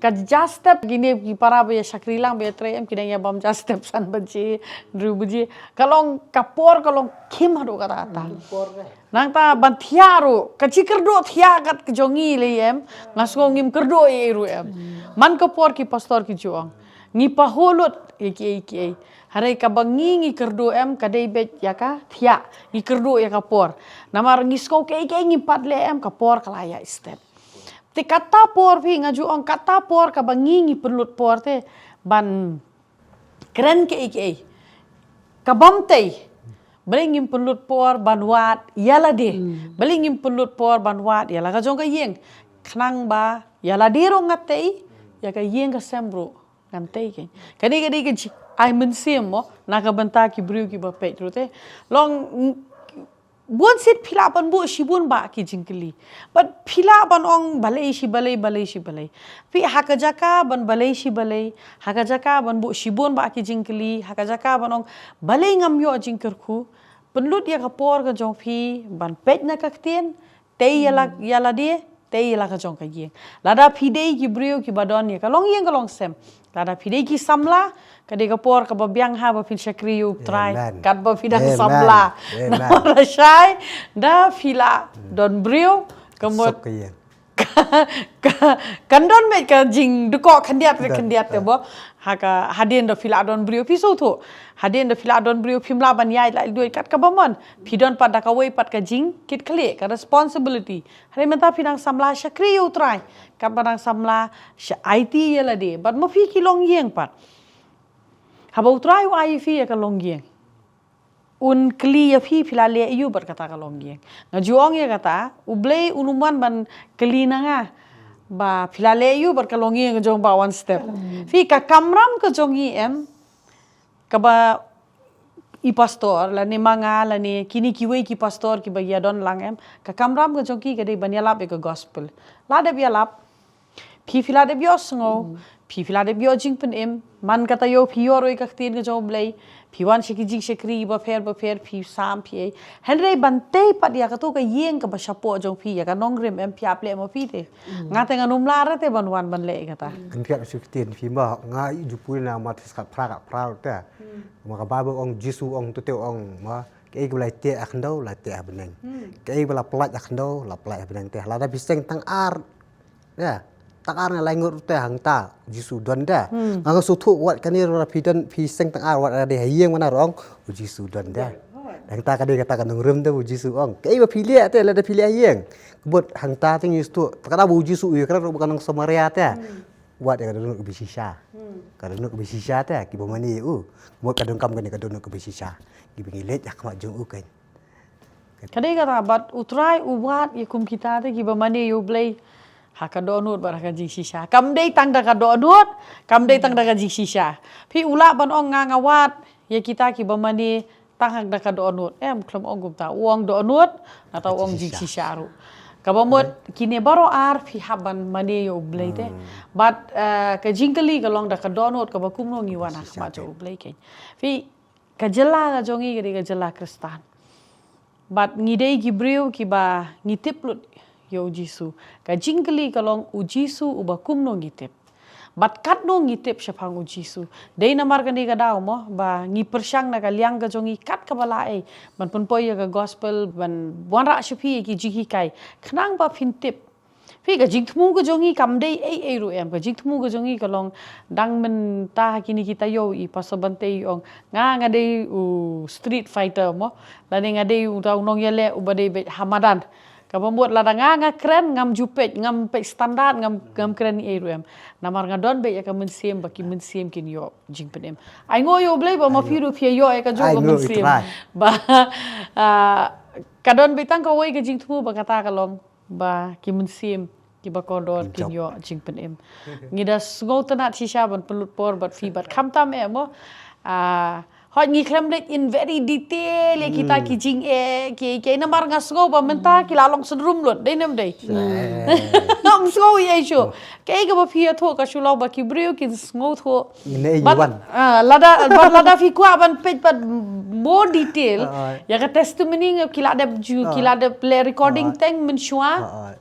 Ka ja step, kine ki para ba ïa shakri lang, ba ïatrei em, ki dang ïa bam ja step san baje, hynriew baje. Ka long ka por, ka long khim haduh katta katta. Nangta ban thiah ruh, ka jingkyrduh thiah kat ka jong ngi lei em, nga sngew ngim kyrduh ei ei ruh em. Man ka por ki pastor ki ju ong, ngi pahuh lut ïa kiei kiei. Hynrei kaba ngi ngi kyrduh em, ka dei beit ïa ka thiah, ngi kyrduh ïa ka por. Namar ngi sngew kiei kiei ngim pat leh em, ka por ka la ïaid step. Te kata por phi, nga ju ong kata por kaba ngi ngi pynlut por te ban kren kiei kiei. Ka bym tei. Balei ngim pynlut por ban wad ïa lade. Balei ngim pynlut por ban wad ïa la ka jong ka ïing. Khnang ba ïa lade ruh ngan tei, ïa ka ïing ka sem ruh ngan tei kein. Kane ka dei ka jingai mynsiem mo na ka bynta ki briew kiba peit ruh te. Long Bun sien phi lah ban buh shibun bah ki jingkylli. Bad phi lah ban ong balei shi balei, balei shi balei. Phi ha ka jaka ban balei shi balei, ha ka jaka ban buh shibun bah ki jingkylli, ha ka jaka ban ong balei ngam ïoh jingkyrkhu. Pynlut ïa ka por ka jong phi ban peit na ka ktien, tei ïa la, ïa lade, tei ïa la ka jong ka ïing. Lada phi dei ki briew kiba don ïa ka longïing ka longsem. Lada phi dei ki samla, ka dei ka por kaba biang ha ba phin shakri ïa U Trai. Katba phi dang samla. Namar lashai da phi la don briew, ka mut kan don beit ka jingdkoh khyndiat re khyndiat te ba. Ha ka hadien da phi la don briew phi sngewthuh. Hadien da phi la don briew phim lah ban ïaid lait luid kat kaba mon. Phi don pat da kawei pat ka jingkitkhlieh, ka responsibility. Hynrei mynta phi dang samla shakri ïa U Trai. Katba dang samla sha aiti ïa lade. Bad ma phi ki longïing pat. Haba U Trai u ai ïa phi ïa ka longïing, un kylli ïa phi, phi la leh aïu bad kata ka longïing. Nga ju ong ïa kata, U Blei un ym wan ban kylli na nga ba phi la leh aïu bad ka longïing ka jong Bah One Step. Phi, ka kamram ka jong ngi em, kaba i pastor lane ma nga lane kine kiwei ki pastor kiba ïa don lang em, ka kamram ka jong ki ka dei ban ïalap ïa ka gospel. La dep ïalap, phi phi la dep ïohsngew, phi phi la dep ïoh jingpynim. Man ka taïew phi ïoh ruh ïa ka ktien ka jong U Blei, phi wan sha ki jingshakri bapher bapher, phi sam phi ei. Hynrei ban tei pat ïa kato ka ïing kaba shapoh jong phi, ïa ka nongrim em, phi ap leh ma phi te. Nga te ngan ym lah re te ban wan ban leh ïa kata. Kan thiah shu ktien phi ma, nga ju pule na Mathaios khatphra khatphra te. Ma ka Baibl ong, Jisu ong, to te ong ma, kaei kaba la teh ha khyndew la teh ha bneng. Kaei ba la pyllait ha khyndew la pyllait ha bneng te. Lada phi seng tang ar, ïa, tang ar ne lai ngut te hangta Jisu don te. Nga nga sngewthuh wat kane, lada phi don, phi seng tang ar wat lada ha ïing mana ruh ong U Jisu don te. Hangta ka dei kata ka nongrim te U Jisu ong. Kaei ba phi leh te lada phi leh ha ïing. Ka mut hangta te ngi sngewthuh, te ka dei ba U Jisu u ïakren ruh bad ka nong Samaria te. Wat ïa ka dohnud kaba shisha. Ka dohnud kaba shisha te kiba mane ïa u. Mut ka donkam kane ka dohnud kaba shisha kiba ngi leit ha khmat jong u kein. Ka dei kata bad U Trai u wad ïa kum kita te kiba mane ïa U Blei ha ka dohnud bad ha ka jingshisha. Kam dei tang da ka dohnud, kam dei tang da ka jingshisha. Phi, u lah ban ong nga nga wad ïa kita kiba mane tang ha da ka dohnud. Em, khlem ong kumta. U ong dohnud, nangta u ong jingshisha ruh. Kaba mut kine baroh ar phi hap ban mane ïa U Blei te. Bad, eh, ka jingkylli ka long da ka dohnud kaba kumno ngi wan ha khmat jong U Blei kein. Phi, ka jylla ka jong ngi ka dei ka jylla Khristan. Bad ngi dei ki briew kiba ngi tip lut ïa U Jisu. Ka jingkylli ka long U Jisu uba kumno ngi tip. Bad katno ngi tip shaphang U Jisu. Dei namar kane ka daw mo ba ngi pyrshang na ka liang ka jong ngi kat kaba lah ei ban pynpoi ïa ka gospel, ban wanrah sha phi ïa ki jinghikai khnang ba phin tip. Phi, ka jingthmu ka jong ngi kam dei ei ei ruh em. Ka jingthmu ka jong ngi ka long dang mynta ha kine ki taïew i Pastor Bante i ong nga nga dei u street fighter mo. Lane nga dei uta u nongïaleh uba dei beit ha madan. Kaba mut lada nga nga kren ngam ju peit, ngam peit standard, ngam, ngam kren ei ruh em. Namar nga don beit ïa ka mynsiem ba ki mynsiem kin ïoh jingpynim. Ai nguh ïa U Blei ba ma phi ruh phi ïoh ïa ka jong ka mynsiem. Ba, ah, ka don beit tang kawei ka jingthmu ba kata ka long ba ki mynsiem kiba kordor kin ïoh jingpynim. Ngi da sngewtynnat shisha ban pynlut por bad phi bad khamtam eh mo. Ah, hooid ngi khlem leit in very detail ïa kita ki jingeh ki, ki namar nga sngew ba mynta ki la long syndrome lut dei nem dei. Ngam sngew ïa shu. Kaei kaba phi ïathuh ka shu long ba ki briew kin sngewthuh. Bad, ah, lada, bad lada phi kwah ban peit bad more detail ïa ka testimony nga ki la dep ju, ki la dep leh recording teng mynshuwa.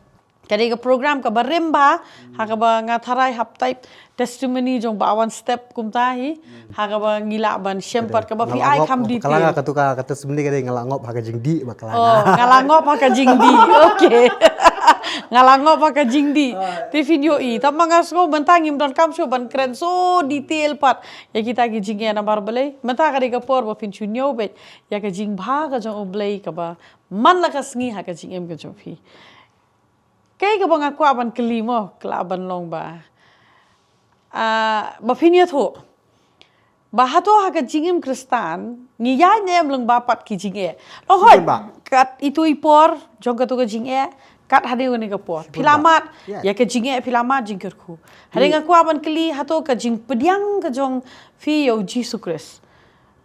Ka dei ka program kaba rim bha, ha kaba nga tharai hap type testimony jong Bah One Step kumta hi, ha kaba ngi lah ban shem pat kaba phi ai kham detail. Ka la nga katu ka, ka testimony ka dei nga la ngop ha ka jingdih ba ka la nga. Oh, nga la ngop ha ka jingdih. Okay. Nga la ngop ha ka jingdih. Te phin ïohi, tang ma nga sngew mynta ngim donkam shuh ban kren so detail pat ïa kita ki jingeh namar balei. Mynta ka dei ka por ba phin shu ñiew beit ïa ka jingbha ka jong U Blei kaba man la ka sngi ha ka jingim ka jong phi. Kaei kaba nga kwah ban kylli mo, ka lah ban long ba, ah, ba phin ïathuh ba hato ha ka jingim Khristan ngi ïaid ne em lyngba pat ki jingeh. Long hooid, kat itu i por jong katu ka jingeh, kat hadien kane ka por phi la mad ïa ka jingeh, phi la mad jingkyrkhu. Hadien nga kwah ban kylli hato ka jingpdiang ka jong phi ïa U Jisu Khrist.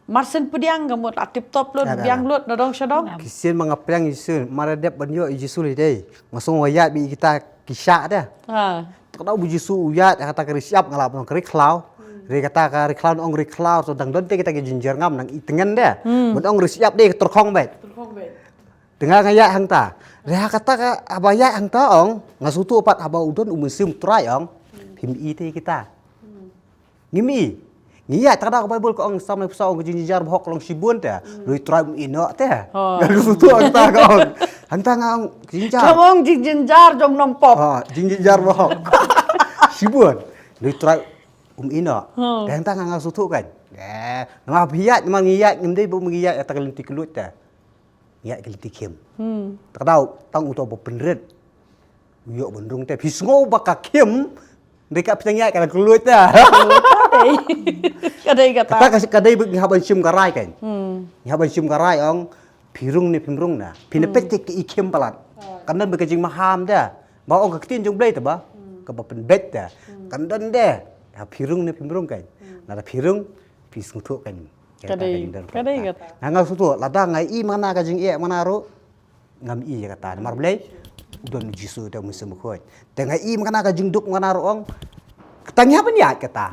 Mar shen pdiang ka mut la tip top lut, pdiang lut na dong sha dong. Ki sien ma nga pdiang Jisu, mar dep ban ïoh ïa Jisu lei dei. Nga sngew ïaid beit ïa kita ki shah de. Te ka dei ba U Jisu u ïaid ha kata ka ri shyiap nga lah ban ong ka ri khlaw. Ri kata ka ri khlaw, ong ri khlaw, to dang don te kita ki jingjyrngam nang i tngen de. Ban ong ri shyiap dei ka tyrkhong beit. Te nga nga ïaid hangta. Ri ha kata ka haba ïaid hangta ong nga sngewthuh pat haba u don U Mynsiem Trai ong. Phim i te kita. Ngim i. Ngi ïa, te ka da ka Baibl ka ong, Salm laiphew saw ong ka jingjynjar bahok ka long shibun te. Lui Trai um i noh te. Nga sngewthuh hangta ka ong. Hangta nga ong jingjynjar. Ka ong jingjynjar jong nongpop. Ha, jingjynjar bahok. Shibun. Lui Trai um i noh. Te hangta nga nga sngewthuh kan. Eh, namar phi ïaid, namar ngi ïaid, ngim dei ba ngi ïaid ïa ta ka lynti kylluid te. Ïaid ka lynti khim. Te ka dei tang uto ba pynrit. U ïoh ban rung te phi sngew ba ka khim. Dei ka phi tang ïaid ka la kylluid te. Ka dei kata. Kata ka dei ba ngi hap ban shim ka rai kan. Ngi hap ban shim ka rai ong phi rung ne phim rung na. Phi na peit te ka i khim palat. Kan don ba ka jingmaham te. Ba ong ka ktien jong Blei te ba. Kaba pynbeit te. Kan don de. Ha phi rung ne phim rung kan. Lada phi rung phi sngewthuh kan. Ka dei, ka dei kata. Nga nga sngewthuh lada nga i mangna ka jingeh mangna ruh. Ngam i ïa kata namar balei? U don U Jisu te U Mynsiem Bakhuid. Te nga i mangna ka jingduk mangna ruh ong. Kata ngi hap ban ïaid kata.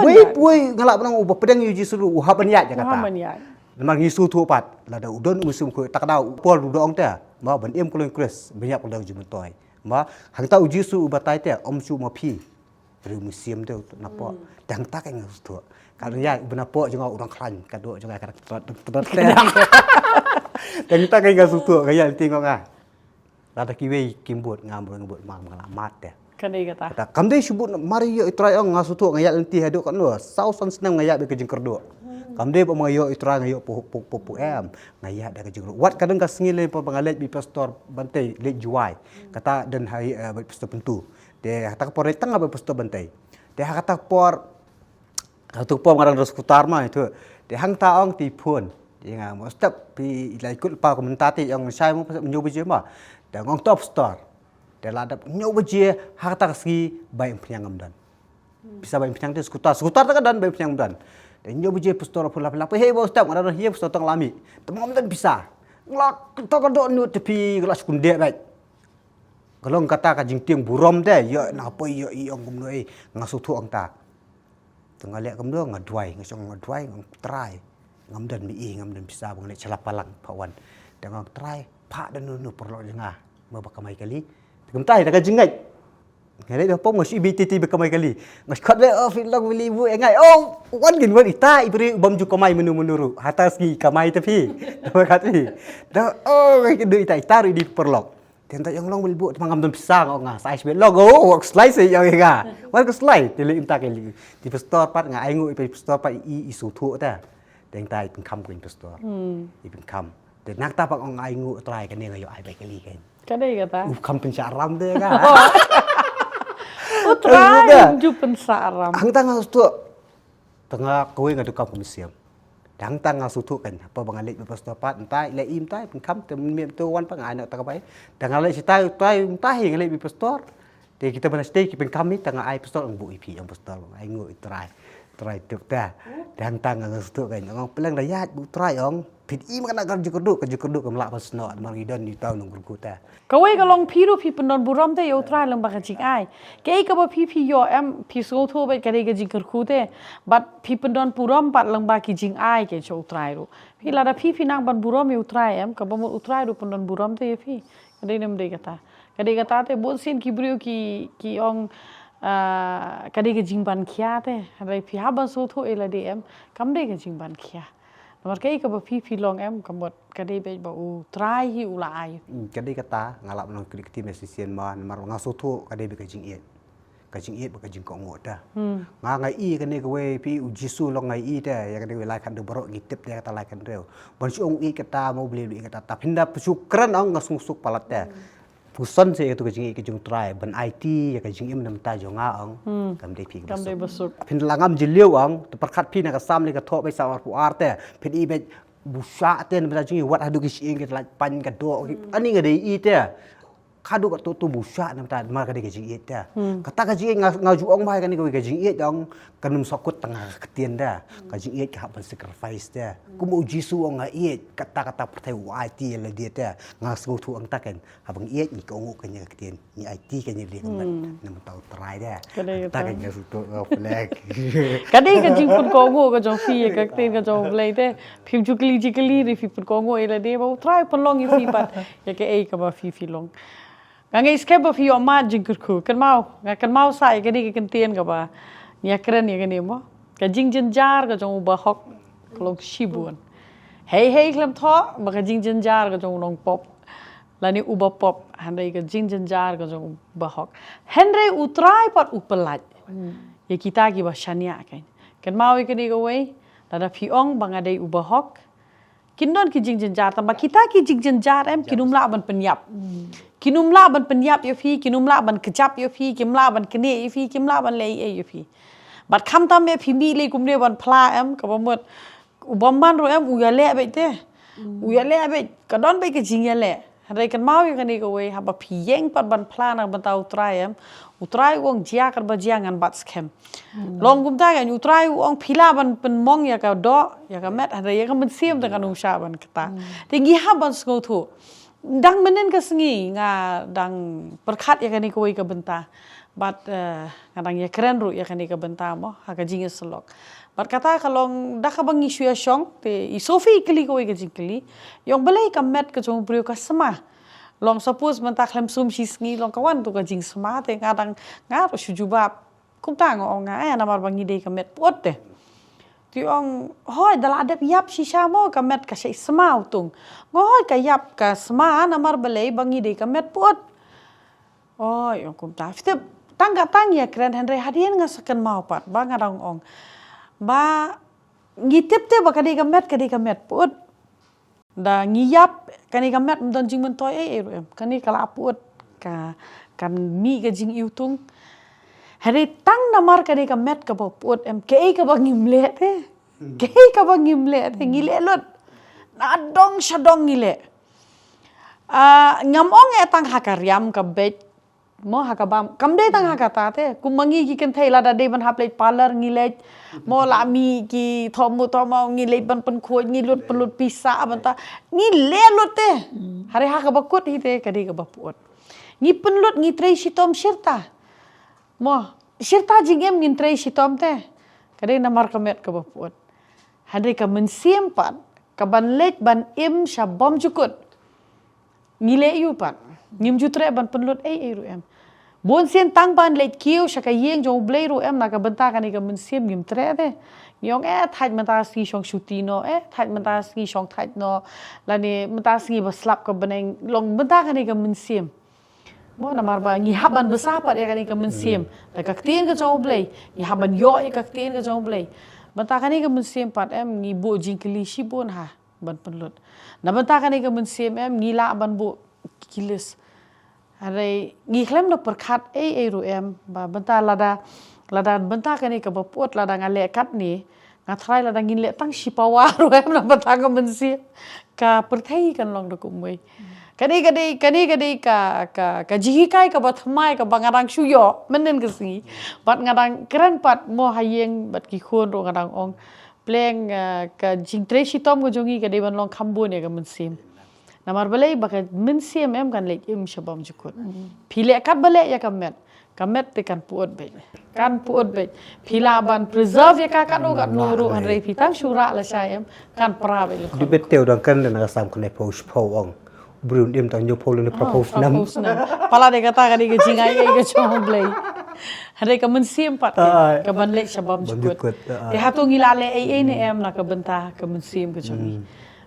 Wei pwei nga lah ban ong uba pdiang ïa U Jisu ruh u hap ban ïaid ïa kata. Namar ngi sngewthuh pat lada u don U Mynsiem Bakhuid, te ka dei u Paul ruh u da ong te. Ba ban im ka long Khrist, ban ïap ka long jingmyntoi. Ba hangta U Jisu u batai te, ym shu ma phi. Ri u mynsiem te u napoh. Te hangta ka nga sngewthuh. Ka ïa u ba napoh jong nga u dang khlaiñ, ka doh jong nga ka dang tdot, dang tdot te. Te hangta ka nga sngewthuh, ka ïa lynti nga. Lada kiwei kim bud, nga bud, nga bud, ma nga la mad te. Ka dei kata. Kata kam dei shu bud, mar ïa i Trai ong nga sngewthuh, nga ïa lynti haduh katno, saw san snem nga ïa bad ka jingkyrduh. Kam dei ba ma nga ïoh i Trai nga ïoh pu, pu, pu, pu em. Nga ïa da ka jingkyrduh. Wat ka dang ka sngi lei pa ba nga leit bad Pastor Bantei, leit Jowai. Kata dang ha i, eh, bad Pastor Pentu. Te ha kata ka por leit tang nga bad Pastor Bantei. Te ha kata ka por, ha kata ka por nga dang da skutar ma itu. Te hangta ong te i phone. Te nga mo step phi i la ikut pa ko mynta te ong shai mo pas hynñiew baje ma. Te nga ong to Pastor. Te la dep hynñiew baje ha kata ka sngi bai umphniang ngam don. Pisa bai umphniang te skutar, skutar te ka don bai umphniang ngam don. Te hynñiew baje Pastor phone la phi la phi hei ba step nga dang hei Pastor tang la mih. Te ngam don pisa. Nga la to ka doh nut te phi nga la shu kyndit beit. Ka long kata ka jingtieng burom te, ïa na poi ïa i ong kumno i, nga sngewthuh hangta. Te nga leh kumno nga duwai, nga shong nga duwai, nga ong Trai. Ngam don mih, ngam don pisa ba nga leit sha la palang pha wan. Te nga ong Trai, pha da nu nu paralok jong nga. Mo ba kamai kali. Te kumta hi da ka jingngeit. Nga leit ba pom nga shu i beit ti ba kamai kali. Nga shu khot leh, oh phi long mili bu e ngai. Oh, wan gin wan ita i bri bam ju kamai menu menu ruh. Hata sngi kamai te phi. Te ba kat phi. Da oh ngai kynduh ita ita ruh i dei paralok. Te nta ïong long bel bu te ma ngam don pisa nga ong nga sa ai shibit long o wak slai se ïong nga. Wan ka slai te lei nta ka lei. Te pastor pat nga ai ngu i pastor pat i i sngewthuh te. Te hangta i pynkham ko pastor. I pynkham. Te nangta pat ong ai nguh Trai kane nga ïoh ai bad kali kan. Ka dei kata. U kham pynshah ram te ka. U Trai um ju pynshah ram. Hangta nga sngewthuh. Te nga kawei nga dukam ko mynsiem. Te hangta nga sngewthuh kan. Haba nga leit bad pastor pat hangta i la im tai pynkham te mynmiet te wan pat nga ai noh ta ka bai. Te nga leit shatai u Trai hangta hi nga leit bad pastor. Te kita ban stay ki pynkham hi te nga ai pastor ong buh ïa phi ong pastor ong ai nguh i Trai. Trai tuk ta. Te hangta nga sngewthuh kan ong pleng da ïaid bad u Trai ong. Phin im kane ka jingkyrduh ka jingkyrduh kam lah ban snoh namar ngi don ngi tau nongkyrkhu ta. Kawei ka long phi ruh phi pyndon burom te ïa u Trai lyngba ka jingai. Kaei kaba phi phi ïoh em phi sngewthuh bad ka dei ka jingkyrkhu te. Bad phi pyndon burom pat lyngba ki jingai ki sha u Trai ruh. Phi lada phi phi nang ban burom ïa u Trai em kaba mut u Trai ruh pyndon burom te ïa phi. Ka dei ne ym dei kata. Ka dei kata te bun sien ki briew ki ki ong ka dei ka jingban khia te. Hynrei phi hap ban sngewthuh ïa lade em kam dei ka jingban khia. Namar kaei kaba phi phi long em ka mut ka dei beit ba u Trai hi u la ai. Ka dei kata nga lah ban ong kti kti me shisien ma namar nga sngewthuh ka dei beit ka jingïeit. Ka jingïeit bad ka jingkohnguh ta. Nga nga i kane kawei phi u Jisu long nga i ta ïa kane kawei lai khandrew baroh ngi tip ta ïa kata lai khandrew. Ban shu ong u ïeit kata ma u Blei u ïeit kata ta phin da shu kren ong nga sngewsuk palat ta. Phuson se ïa katu ka jingïeit ka jong u Trai ban aiti ïa ka jingim na mynta jong nga ong. Kam dei phi ka basuk. Phin da la ngam jylliew ong te pyrkhat phi na ka Salm lei ka thoh bad saw arphew ar te phin i bad bushah te na mynta jong ngi wat haduh ki shyieng ki lait pan ka doh ki ani nga dei i te. Haduh katto tu bushah na mynta namar ka dei ka jingïeit te. Kata ka jingïeit nga nga ju ong bha ïa kane kawei ka jingïeit ong kan ym sngewkut tang ha ka ktien te. Ka jingïeit ka hap ban sacrifice te. Kum u Jisu ong nga ïeit kata kata pyrthei u aiti ïa lade te. Nga sngewthuh ong ta kan. Haba ngi ïeit ngi kohnguh kane ka ktien ngi aiti kane ka ktien na mynta u Trai de. Ka dei ka ta. Ka ngi sngewthuh nga pynlek. Ka dei ka jingpynkohnguh ka jong phi ïa ka ktien ka jong u Blei te. Phim ju kylli jingkylli ne phi pynkohnguh ïa lade ba u Trai u pynlong ïa phi pat ïa kaei kaba phi phi long. Nga ngeit skhem ba phi ïoh mad jingkyrkhu kynmaw nga kynmaw sa ïa kane ka kyntien kaba ngi ïakren ïa kane mo. Ka jingjynjar ka jong u bahok ka long shibun. Hei hei khlem thoh ba ka jingjynjar ka jong u nongpop. Lane u bapop hynrei ka jingjynjar ka jong u bahok. Hynrei u Trai pat u pyllait ïa kita kiba shaniah kein. Kynmaw ïa kane kawei lada phi ong ba nga dei u bahok. Kin don ki jingjynjar tang ba kita ki jingjynjar em kin ym lah ban pynïap. Kin ym lah ban pynïap ïa phi, kin ym lah ban kjap ïa phi, kim lah ban knieh ïa phi, kim lah ban leh ei ei ïa phi. Bad khamtam em phi mih lei kumne ban phla em kaba mut u bymman ruh em u ïaleh beit te. U ïaleh beit ka don beit ka jingïaleh. Hynrei kynmaw ïa kane kawei haba phi ïeng pat ban phla na ka bynta u Trai em. U Trai u ong jia katba jia ngan bat skhem. Long kumta kan u Trai u ong phi lah ban pynmong ïa ka doh ïa ka met hynrei ïa ka mynsiem te kan ym shah ban kata. Te ngi hap ban sngewthuh. Dang mynnin ka sngi nga dang pyrkhat ïa kane kawei ka bynta. Bad nga dang ïakren ruh ïa kane ka bynta mo ha ka jingïasyllok. Bad kata ka long da kaba ngi shu ïashong te i Sophie i kylli kawei ka jingkylli. Ïong balei ka met ka jong u briew ka sma. Long suppose mynta khlem sum shi sngi long ka wan tu ka jingsma te nga dang nga ruh shu jubab. Kumta nga ong nga eh namar ba ngi dei ka met put te. Te ong hoi da la dep ïap shisha mo ka met ka shait sma utung. Nga hoi ka ïap ka sma namar balei ba ngi dei ka met put. Oi ong kumta. Phi tip tang ka tang ïakren hynrei hadien nga sa kynmaw pat ba nga dang ong ba ngi tip te ba ka dei ka met ka dei ka met put. Da ngi ïap kane ka met ym don jingmyntoi ei ei ruh em kane ka la put ka kan mih ka jingiwtung. Hynrei tang namar kane ka met kaba put em kaei kaba ngim leh te kaei kaba ngim leh te ngi leh lut. Na dong sha dong ngi leh. Ngam ong eh tang ha ka riam ka beit. Mo ha ka bam kam dei tang ha kata te kum ma ngi ki kynthei lada dei ban hap leit parlour ngi leit. Mo la mih ki thoh mut thoh maw ngi leit ban pynkhuid ngi lut pynlut pisa bynta ngi leh lut te. Hynrei ha kaba kut hi te ka dei kaba put. Ngi pynlut ngi trei shitom shirta. Mo shirta jingim ngin trei shitom te ka dei namar ka met kaba put. Hynrei ka mynsiem pat ka ban leit ban im sha bymjukut. Ngi leh ïa u pat ngim ju treh ban pynlut ei ei ruh em. Bun sien tang ban leit kiew sha ka ïing jong U Blei ruh em na ka bynta kane ka mynsiem ngim treh te. Ngi ong eh thait mynta sngi shong shuti noh eh thait mynta sngi shong thait noh. Lane mynta sngi ba slap ka bneng long mynta kane ka mynsiem. Mo namar ba ngi hap ban bsa pat ïa kane ka mynsiem da ka ktien ka jong U Blei ngi hap ban ïoh ïa ka ktien ka jong U Blei. Bynta kane ka mynsiem pat em ngi buh jingkylli shibun ha ban pynlut. Na bynta kane ka mynsiem em ngi lah ban buh ki list. Hynrei ngi khlem da pyrkhat ei ei ruh em ba bynta lada, lada bynta kane kaba put lada nga leh katne, nga tharai lada ngin leh tang shi pawa ruh em na bynta ka mynsiem, ka pyrthei kan long da kumwei. Kane ka dei, kane ka dei ka, ka, ka jinghikai kaba thymmai kaba nga dang shu ïoh mynnin ka sngi. Bad nga dang kren pat mo ha ïing bad ki khun ruh nga dang ong, pleng, ah, ka jingtrei shitom ka jong ngi ka dei ban long kham bun ïa ka mynsiem. Namar balei? Ba ka mynsiem em kan leit im sha bymjukut. Phi leh katba leh ïa ka met, ka met te kan pyut beit. Kan pyut beit. Phi lah ban preserve ïa ka katno katno ruh, hynrei phi tang shu rah lashai em, kan pra beit. Dei beit te u dang kren na ka sam kane phew shiphew ong. U briew un im tang hynñiewphew lane phraphew snem. Phraphew snem. Palat dei kata ka dei ka jingai ei ka jong U Blei. Hynrei ka mynsiem pat ka ban leit sha bymjukut. Te hato ngi la leh ei ei ne em na ka bynta ka mynsiem ka jong ngi?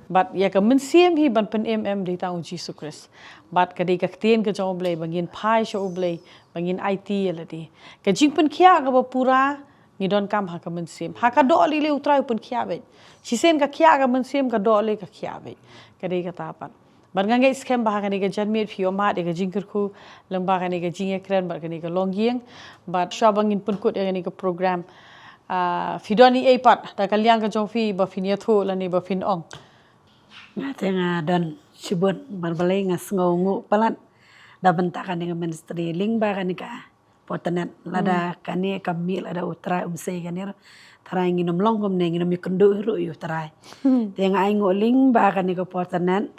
Bad ïa ka mynsiem hi ban pynim em dei tang U Jisu Khrist. Bad ka dei ka ktien ka jong U Blei ba ngin phai sha U Blei, ba ngin aiti ïa lade. Ka jingpynkhiah kaba pura ngi donkam ha ka mynsiem. Ha ka doh lei lei U Trai u pynkhiah beit. Shisien ka khiah ka mynsiem, ka doh lei ka khiah beit. Ka dei kata pat. Bad nga ngeit skhem ba ha kane ka janmiet phi ïohmad ïa ka jingkyrkhu lyngba kane ka jingïakren bad kane ka longïing. Bad shuwa ba ngin pynkut ïa kane ka program, ah, phi don ei ei pat da ka liang ka jong phi ba phin ïathuh lane ba phin ong? Nga te nga don shibun, namar balei nga sngewnguh palat da bynta kane ka ministry lyngba kane ka Portanet. Lada kane kam mih lada U Trai um sei kane ruh, tharai ngin ym long kumne, ngin ym ïakynduh ruh ïa U Trai. Te nga ainguh lyngba kane ka Portanet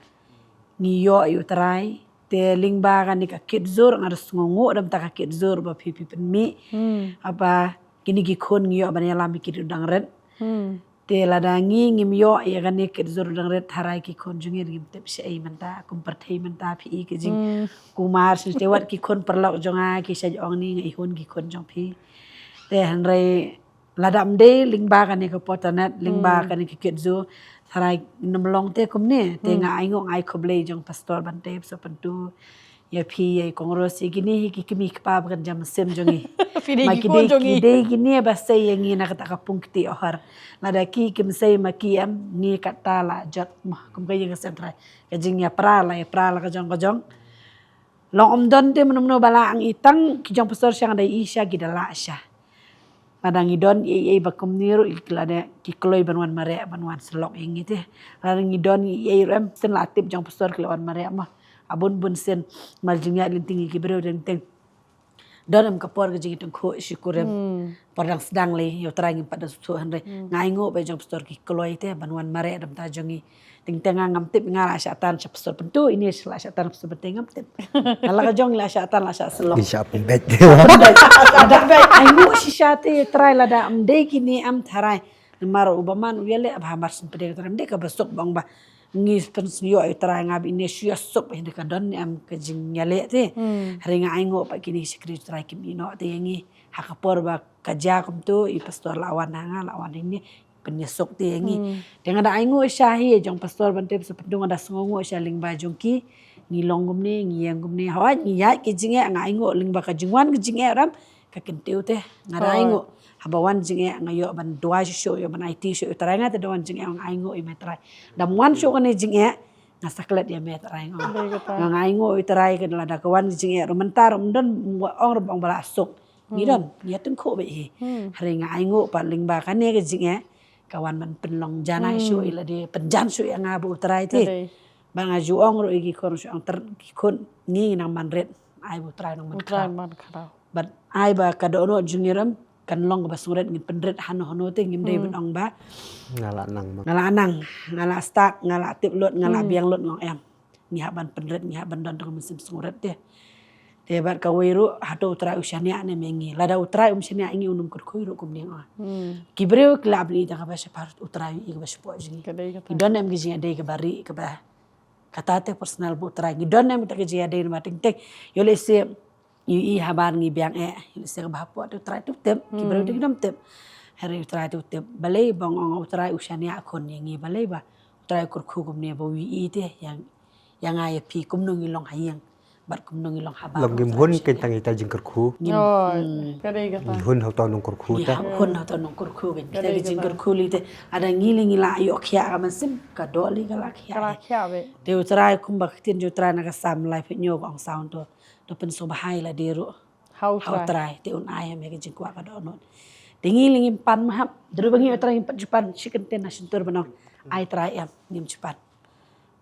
ngi ïoh ïa U Trai. Te lyngba kane ka kit zur nga da sngewnguh da bynta ka kit zur ba phi, phi pynmih. Haba kine ki khun ngi ïoh ban ïalam ïa ki ruh dang rit. Te lada ngi ngim ïoh ïa kane kit zur dang rit, tharai ki khun jong ngi ngim tip shaei mynta, kum pyrthei mynta phi i ka jingkumar, shisha te wat ki khun paralok jong nga ki shait ong ni nga ihun ki khun jong phi. Te hynrei lada ym dei lyngba kane ka Portanet, lyngba kane ka kit zur, tharai ngim long te kumne. Te nga ainguh, nga ai khublei jong Pastor Bantei Sohpyntu, ïa phi, ïa i Kong Ros, ïa kine hi ki kmie kpa ba kynja mynsiem jong ngi. Phi dei ki khun jong ngi. Ki dei kine ba sei ïa ngi na kata ka pung kti ohar. Lada ki kim sei ma ki em, ngi kata la jot ma kum ka ïing ka sem trai. Ka jingïapra la ïapra la ka jong ka jong. Long ym don te mano mano ba la ang i tang ki jong Pastor Shang da i sha ki da la sha. Lada ngi don ei ei ba kumne ruh ki la dei ki kloi ban wan mareh ban wan syllok ïa ngi te. Lada ngi don ei ei ruh em, shen la tip jong Pastor ki la wan mareh ma. A bun bun shen, mar jingïaid lynti ngi ki briew dang teng. Don em ka por ka jingïatyngkhuh shi kurim. Por dang sdang lei ïa U Trai ngim pat da sngewthuh hynrei. Nga ainguh ba jong Pastor ki kloi te ban wan mareh da bynta jong ngi. Teng teng nga ngam tip, nga la shah tan sha Pastor Pyntu, ine sha la shah tan Pastor Pyntu ngam tip. Nga la ka jong la shah tan la shah syllok. Ngi shah pynbeit. Shah pynbeit. Lada beit, ainguh shisha te Trai lada ym dei kine em tharai. Namar uba man u ïaleh ba hamar syn pynbeit Trai ym dei kaba suk ba ong ba ngi pynsngewïoh ïa U Trai nga ba ine shu ïa suk ba ine ka don em ka jingïaleh te. Hynrei nga ainguh ba kine ki shakri U Trai kim ïehnoh te ïa ngi. Ha ka por ba ka jia kumto i Pastor la wan ha nga la wan ïa ngi. Pynïasuk te ïa ngi. Te nga da ainguh sha hi jong Pastor Bantei Sohpyntu, nga da sngewnguh sha lyngba jong ki. Ngi long kumne, ngi ïeng kumne. Hawai ngi ïaid ki jingeh, nga ainguh lyngba ka jingwan ki jingeh ruh em ka kyntiew te. Nga da ainguh haba wan jingeh nga ïoh ban duwai shuh shuh, ïoh ban aiti shuh ïa U Trai, nga te da wan jingeh nga ainguh ïa me Trai. Da ym wan shuh kane jingeh nga sa klet ïa me Trai nga. Nga ainguh ïa U Trai ka lada ka wan jingeh ruh mynta ruh ym don ong ruh ba ong ba la suk. Ngi don, ngi ïatyngkhuh beit hi. Hynrei nga ainguh pat lyngba kane ka jingeh ka wan ban pynlong janai shuh ïa lade, pynjan shuh ïa nga bad U Trai te. Ba nga ju ong ruh ïa ki khun, shu ong ter ki khun, ngi nang man rit, ai bad U Trai nang man khraw. Bad ai ba ka dohnud jong ngi ruh kan long kaba sngewrit, ngin pynrit hano hano te, ngim dei ban ong ba nga la nang, nga la nang, nga la stad, nga la tip lut, nga la biang lut, nga ong em. Ngi hap ban pynrit, ngi hap ban don tang mynsiem sngewrit te. Te bad kawei ruh, hato U Trai u shaniah ne em ïa ngi? Lada U Trai um shaniah ïa ngi, un ym kyrkhu ruh kumne nga. Ki briew ki lah ban ïohi tang kaba shaphang, U Trai u ïohi kaba shapoh jong ngi. Ngi don em ka jingïadei kaba rieh kaba, kata te personal bad U Trai? Ngi don em kata ka jingïadei namar teng teng, ïoh lehse ïohi habar ngi biang eh, ïoh lehse kaba hapoh te U Trai te u tip, ki briew te kim tip. Hynrei U Trai te u tip. Balei ba nga ong U Trai u shaniah khun ïa ngi? Balei ba U Trai u kyrkhu kumne ba u ïohi te ïa ïa nga ïa phi kumno ngi long ha ïing. Bad kumno ngi long haba long ngim hun kein tang ita jingkyrkhu. Ngim, oh, hmm, ka dei kata. Ngi hun hauta nongkyrkhu ta. Ngi hun hauta nongkyrkhu kein. Ka dei kata. Kita ki jingkyrkhu lei te. Lada ngi lei ngi la ïoh khiah ka mynsiem, ka doh lei ka la khiah. Ka la khiah beit. Te U Trai kumba ka ktien jong U Trai na ka Salm laiphew hynñiew ka ong sa un to. To pynsngewbha ïa lade ruh ha U Trai. Ha U Trai. Te un ai ha me ka jingkwah ka dohnud. Te ngi lei ngim pan mahap. Dei ruh ba ngi ïoh Trai ngim pat ju pan shi kyntien na shyntur ban ong ai Trai em, ngim ju pan.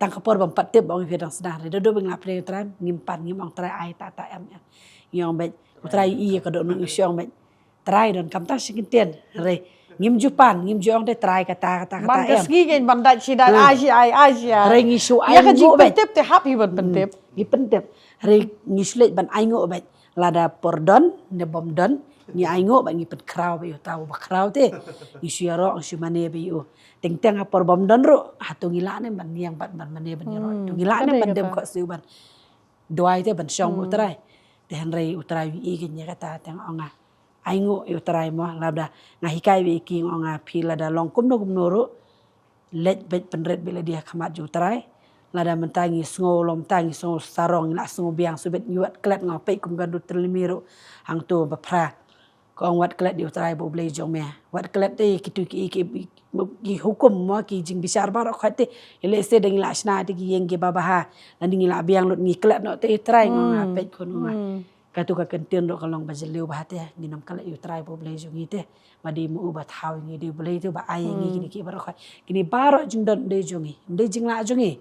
Tang ka por bym pat tip ba ong ïa phi dang sdang. Hynrei da dei ba ngi la pdiang ïa U Trai ngim pan, ngim ong Trai ai ta ta em em. Ngi ong beit U Trai ïohi ïa ka dohnud, ngi shu ong beit Trai donkam tang shi kyntien. Hynrei ngim ju pan, ngim ju ong te Trai kata kata kata em. Ban ka sngi kein ban dait shi dait, ah, ai shi ai ai shi ai. Hynrei ngi shu ai nguh beit. Ïa ka jingpyntip te hap hi ban pyntip. Hmm, ngi pyntip. Hynrei ngi shu leit ban ai nguh beit. Lada por don ne bym don, ngi ai nguh bad ngi pynkhraw bad ïa uta uba khraw te. Ngi shu ïaroh, ngi shu mane bad ïa u. Teng teng ha por bym don ruh, hato ngi lah ne ban ïeng bad ban mane ban ïaroh. Hmm, to ngi lah ne ban dem khohsiew ban duwai te ban shong bad U Trai. Te hynrei U Trai u ïohi kein ïa kata, te nga ong nga ai nguh ïa U Trai mo, lada nga hikai bad ïa ki nga ong nga phi lada long kumno kumno ruh. Leit beit pynrit beit lade ha khmat jong U Trai. Lada mynta ngi sngew lom, mynta ngi sngew sarong, ngi la sngew biang, shu beit ngi wad klet, nga peit kum ka Deuteronomi ruh hangto ba phra. Ka ong wad klet ïa U Trai ba U Blei jong me. Wad klet te kitu ki, ki, ki hukum mo, ki jingbishar baroh khoit te. Ïa lehse da ngi la shna te ki ïing kiba bha, lada ngi la biang lut ngi klet noh te ïa U Trai, nga ong nga peit khun nga. Hmm. Katu ka kyntien ruh ka long ba jylliew bha te, ngin ym klet ïa U Trai ba U Blei jong ngi te. Ba dei ma u ba thaw ïa ngi, dei U Blei te uba ai ïa ngi kine ki baroh khoit. Kine baroh jingdon dei jong ngi, ym dei jinglah jong ngi.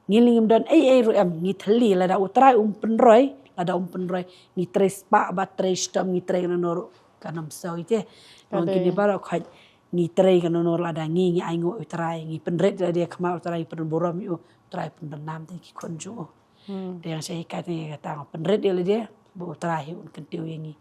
Ngi lei ngim don ei ei ruh em, ngi thylli lada U Trai um pynroi, lada um pynroi, ngi trei spah bad trei shitom, ngi trei kano kano ruh kan ym soi te. Ka dei. Kine baroh khoit ngi trei kano kano ruh lada ngi, ngi ai nguh ïa U Trai, ngi pynrit lade ha khmat U Trai, ngi pynburom ïa u, U Trai pynbna nam te ki khun jong u. Hmm. Te nga sa hikai te nga kata nga pynrit ïa lade ba U Trai hi un kyntiew ïa ngi.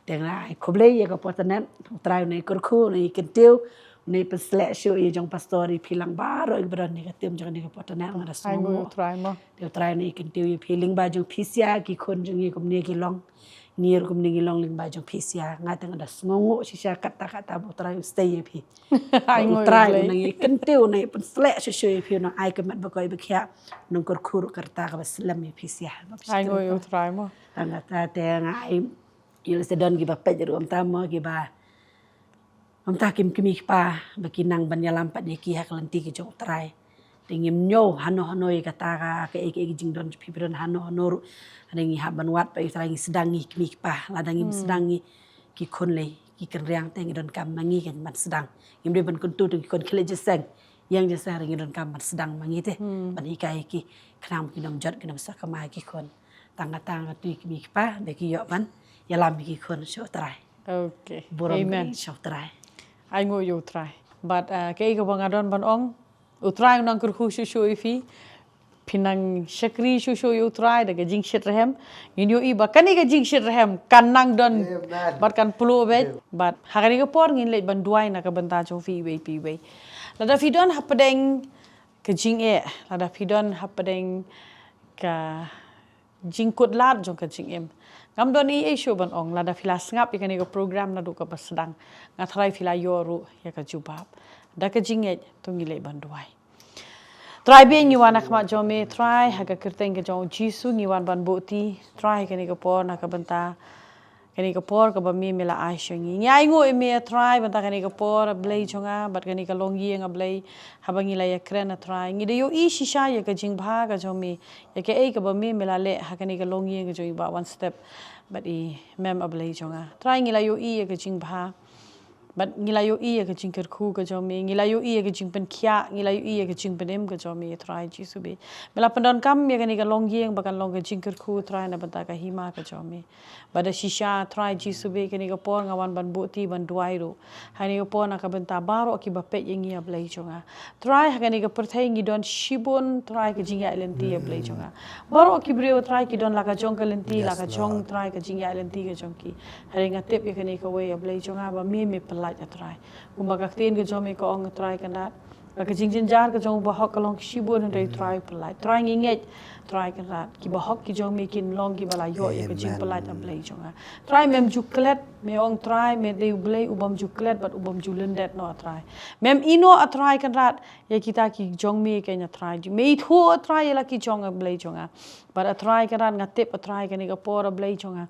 Te nga ai khublei ïa ka Portanet, U Trai un nang kyrkhu, un nang kyntiew, un nang pynsleh shuh ïa jong pastor, ïa phi lang baroh ïa kiba don ïa ka team jong kane ka Portanet, nga da sngewnguh. Ai nguh ïa U Trai mo. Te U Trai un nang kyntiew ïa phi lyngba jong phi sha ki khun jong ngi kumne ki long. Ngi ruh kumne ngi long lyngba jong phi sha, nga te nga da sngewnguh shisha katta katta ba U Trai u stay ïa phi. Ai nguh ïa U Blei. U Trai un nang ïa kyntiew, un nang ïa pynsleh shuh shuh ïa phi, un nang ai ka met ba koit ba khiah, un nang kyrkhu ruh ka rta kaba slem ïa phi sha. Ai nguh ïa U Trai mo. Tang kata te nga ai, ïa lehse don kiba peit ruh mynta mo, kiba mynta kim kmie kpa ba ki nang ban ïalam pat ïa ki ha ka lynti ka jong U Trai. Te ngim ñiew hano hano ïa kata ka, kaei kaei ka jingdon jong phi, phi don hano hano ruh. Hynrei ngi hap ban wad pat ïa U Trai, ngi sdang ngi kmie kpa, lada ngim sdang ngi ki khun lei, ki kynriang te ngi donkam ma ngi kein ban sdang. Ngim dei ban kyntu te ki khun khie leit jingïaseng, ïeng jingïaseng, hynrei ngi donkam ban sdang ma ngi te. Hmm. Ban hikai ïa ki khnang ba kin ym jot, kin ym sakma ïa ki khun. Tang kata nga tip kmie kpa, da ki ïoh ban ïalam ïa ki khun sha U Trai. Okay. Burom. Amen. Sha U Trai. Ai nguh ïa U Trai. Bad, uh, kaei kaba nga don ban ong, U Trai un nang kyrkhu shuh shuh ïa phi. Phin nang shakri shuh shuh ïa U Trai da ka jingshitrhem. Ngin ïohi ba kane ka jingshitrhem kan nang don, amen, bad kan pynlong beit. Amen. Bad ha kane ka por ngin leit ban duwai na ka bynta jong phi iwei pa iwei. Lada phi don hapdeng ka jingeh, lada phi don hapdeng ka jingkut lad jong ka jingim. Ngam don ei ei shuh ban ong, lada phi la sngap ïa kane ka program naduh kaba sdang, nga tharai phi la ïoh ruh ïa ka jubab. Da ka jingngeit to ngin leit ban duwai. Trai baieit, ngi wan ha khmat jong me Trai, ha ka kyrteng ka jong U Jisu ngi wan ban buh kti Trai, ha kane ka por na ka bynta kane ka por kaba me me la ai sha ngi. Ngi ai nguh ïa me Trai bynta kane ka por, a Blei jong nga, bad kane ka longïing, a Blei, haba ngi la ïakren, a Trai. Ngi da ïohi shisha ïa ka jingbha ka jong me, ïa kaei kaba me me la leh ha kane ka longïing ka jong i Bah One Step bad i Mem, a Blei jong nga. Trai, ngi la ïohi ïa ka jingbha. Bad ngi la ïohi ïa ka jingkyrkhu ka jong me, ngi la ïohi ïa ka jingpynkhiah, ngi la ïohi ïa ka jingpynim ka jong me, Trai Jisu baieit. Me la pyndonkam ïa kane ka longïing ba kan long ka jingkyrkhu, Trai, na bynta ka hima ka jong me. Bad da shisha, Trai Jisu baieit, kane ka por nga wan ban buh kti ban duwai ruh. Ha kane ka por na ka bynta baroh kiba peit ïa ngi, a Blei jong nga. Trai, ha kane ka pyrthei ngi don shibun Trai ka jingïaid lynti, a Blei jong nga. Baroh ki briew Trai ki don la ka jong ka lynti, la ka jong Trai ka jingïaid lynti ka jong ki. Hynrei nga tip ïa kane kawei, a Blei jong nga, ba me me pyllait, a Trai. Kumba ka ktien ka jong me ka ong, a Trai, kyndat Ba ka jingjynjar ka jong u bahok ka long shibun, hynrei Trai u pyllait. Trai ngi ngeit, Trai Kynrad, ki bahok ki jong me kin long kiba la ïoh ïa ka jingpyllait, A Blei jong nga. Trai mem ju klet, me ong Trai me dei u Blei u bym ju klet bad u bym ju lyndet noh, A Trai. Mem ïehnoh, A Trai Kynrad, ïa kita ki jong me kein, A Trai. Me ithuh, A Trai, ïa la ki jong, A Blei jong nga. Bad, A Trai Kynrad, nga tip, A Trai, kane ka por, A Blei jong nga,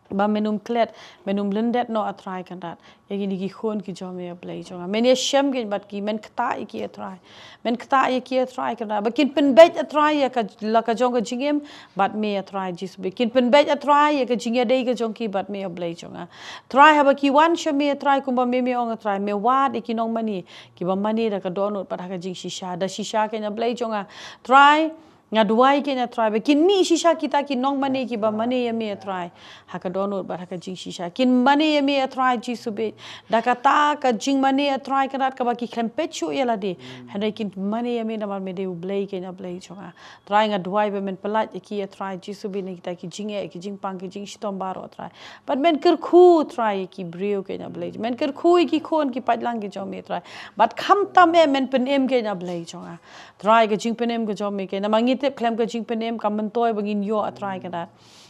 ba men ym klet, men ym lyndet noh, A Trai Kynrad, ïa kine ki khun ki jong me, A Blei jong nga. Men ïashem kein bad ki, men ktah ïa ki, A Trai. Men ktah ïa ki, A Trai Kynrad, ba kin pynbeit, A Trai, ïa ka, la ka jong ka jingim bad me, A Trai Jisu beit. Kin pynbeit, A Trai, ïa ka jingïadei ka jong ki bad me, A Blei jong nga. Trai, haba ki wan sha me, A Trai, kumba me, me ong, A Trai, me wad ïa ki nongmane kiba mane da ka dohnud bad ha ka jingshisha, da shisha kein, A Blei jong nga. Trai, nga duwai kein, A Trai, ba kin mih shisha kita ki nongmane kiba mane ïa me, A Trai, ha ka dohnud bad ha ka jingshisha. Kin mane ïa me, A Trai Jisu beit, da kata ka jingmane, A Trai Kynrad, kaba ki khlem peit shuh ïa lade, hynrei kin mane ïa me namar me dei u Blei kein, A Blei jong nga. Trai, nga duwai ba men pyllait ïa ki, A Trai Jisu beit, na kita ki jingeh, ki jingpang, ki jingshitom baroh, A Trai. Bad men kyrkhu, Trai, ïa ki briew kein, A Blei. Men kyrkhu ïa ki khun ki paidlang ki jong me, Trai. Bad khamtam eh men pynim kein, A Blei jong nga. Trai, ka jingpynim ka jong me kein, namar ngi tip khlem ka jingpynim kam myntoi ba ngin ïoh, A Trai Kynrad.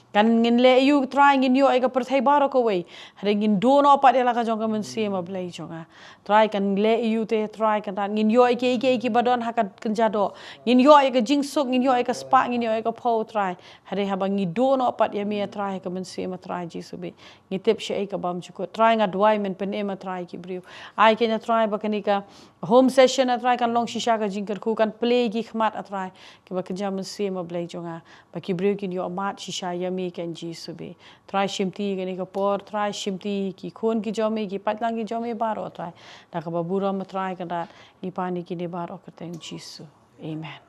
Kan ngin leh aïu, Trai, ngin ïoh ïa ka pyrthei baroh kawei, hynrei ngin duh noh pat ïa la ka jong ka mynsiem, A Blei jong nga. Trai, kan leh aïu te, Trai Kynrad, ngin ïoh ïa kiei kiei kiba don ha ka kynja doh. Ngin ïoh ïa ka jingsuk, ngin ïoh ïa ka spah, ngin ïoh ïa ka phew, Trai. Hynrei haba ngi duh noh pat ïa me, A Trai, ha ka mynsiem, A Trai Jisu beit, ngi tip shaei ka bymjukut. Trai, nga duwai men pynim, A Trai, ki briew. Ai kein, A Trai, ba kane ka home session, A Trai, kan long shisha ka jingkyrkhu, kan plie ïa ki khmat, A Trai, kiba kynja mynsiem, A Blei jong nga, ba ki briew kin ïoh mad shisha ïa me kein, Jisu beit. Trai, shimti kane ka por, Trai, shimti ki khun ki jong me, ki paidlang ki jong me baroh, Trai. Da kaba burom, A Trai Kynrad, ngi pan ïa kine baroh ha ka kyrteng Jisu. Amen.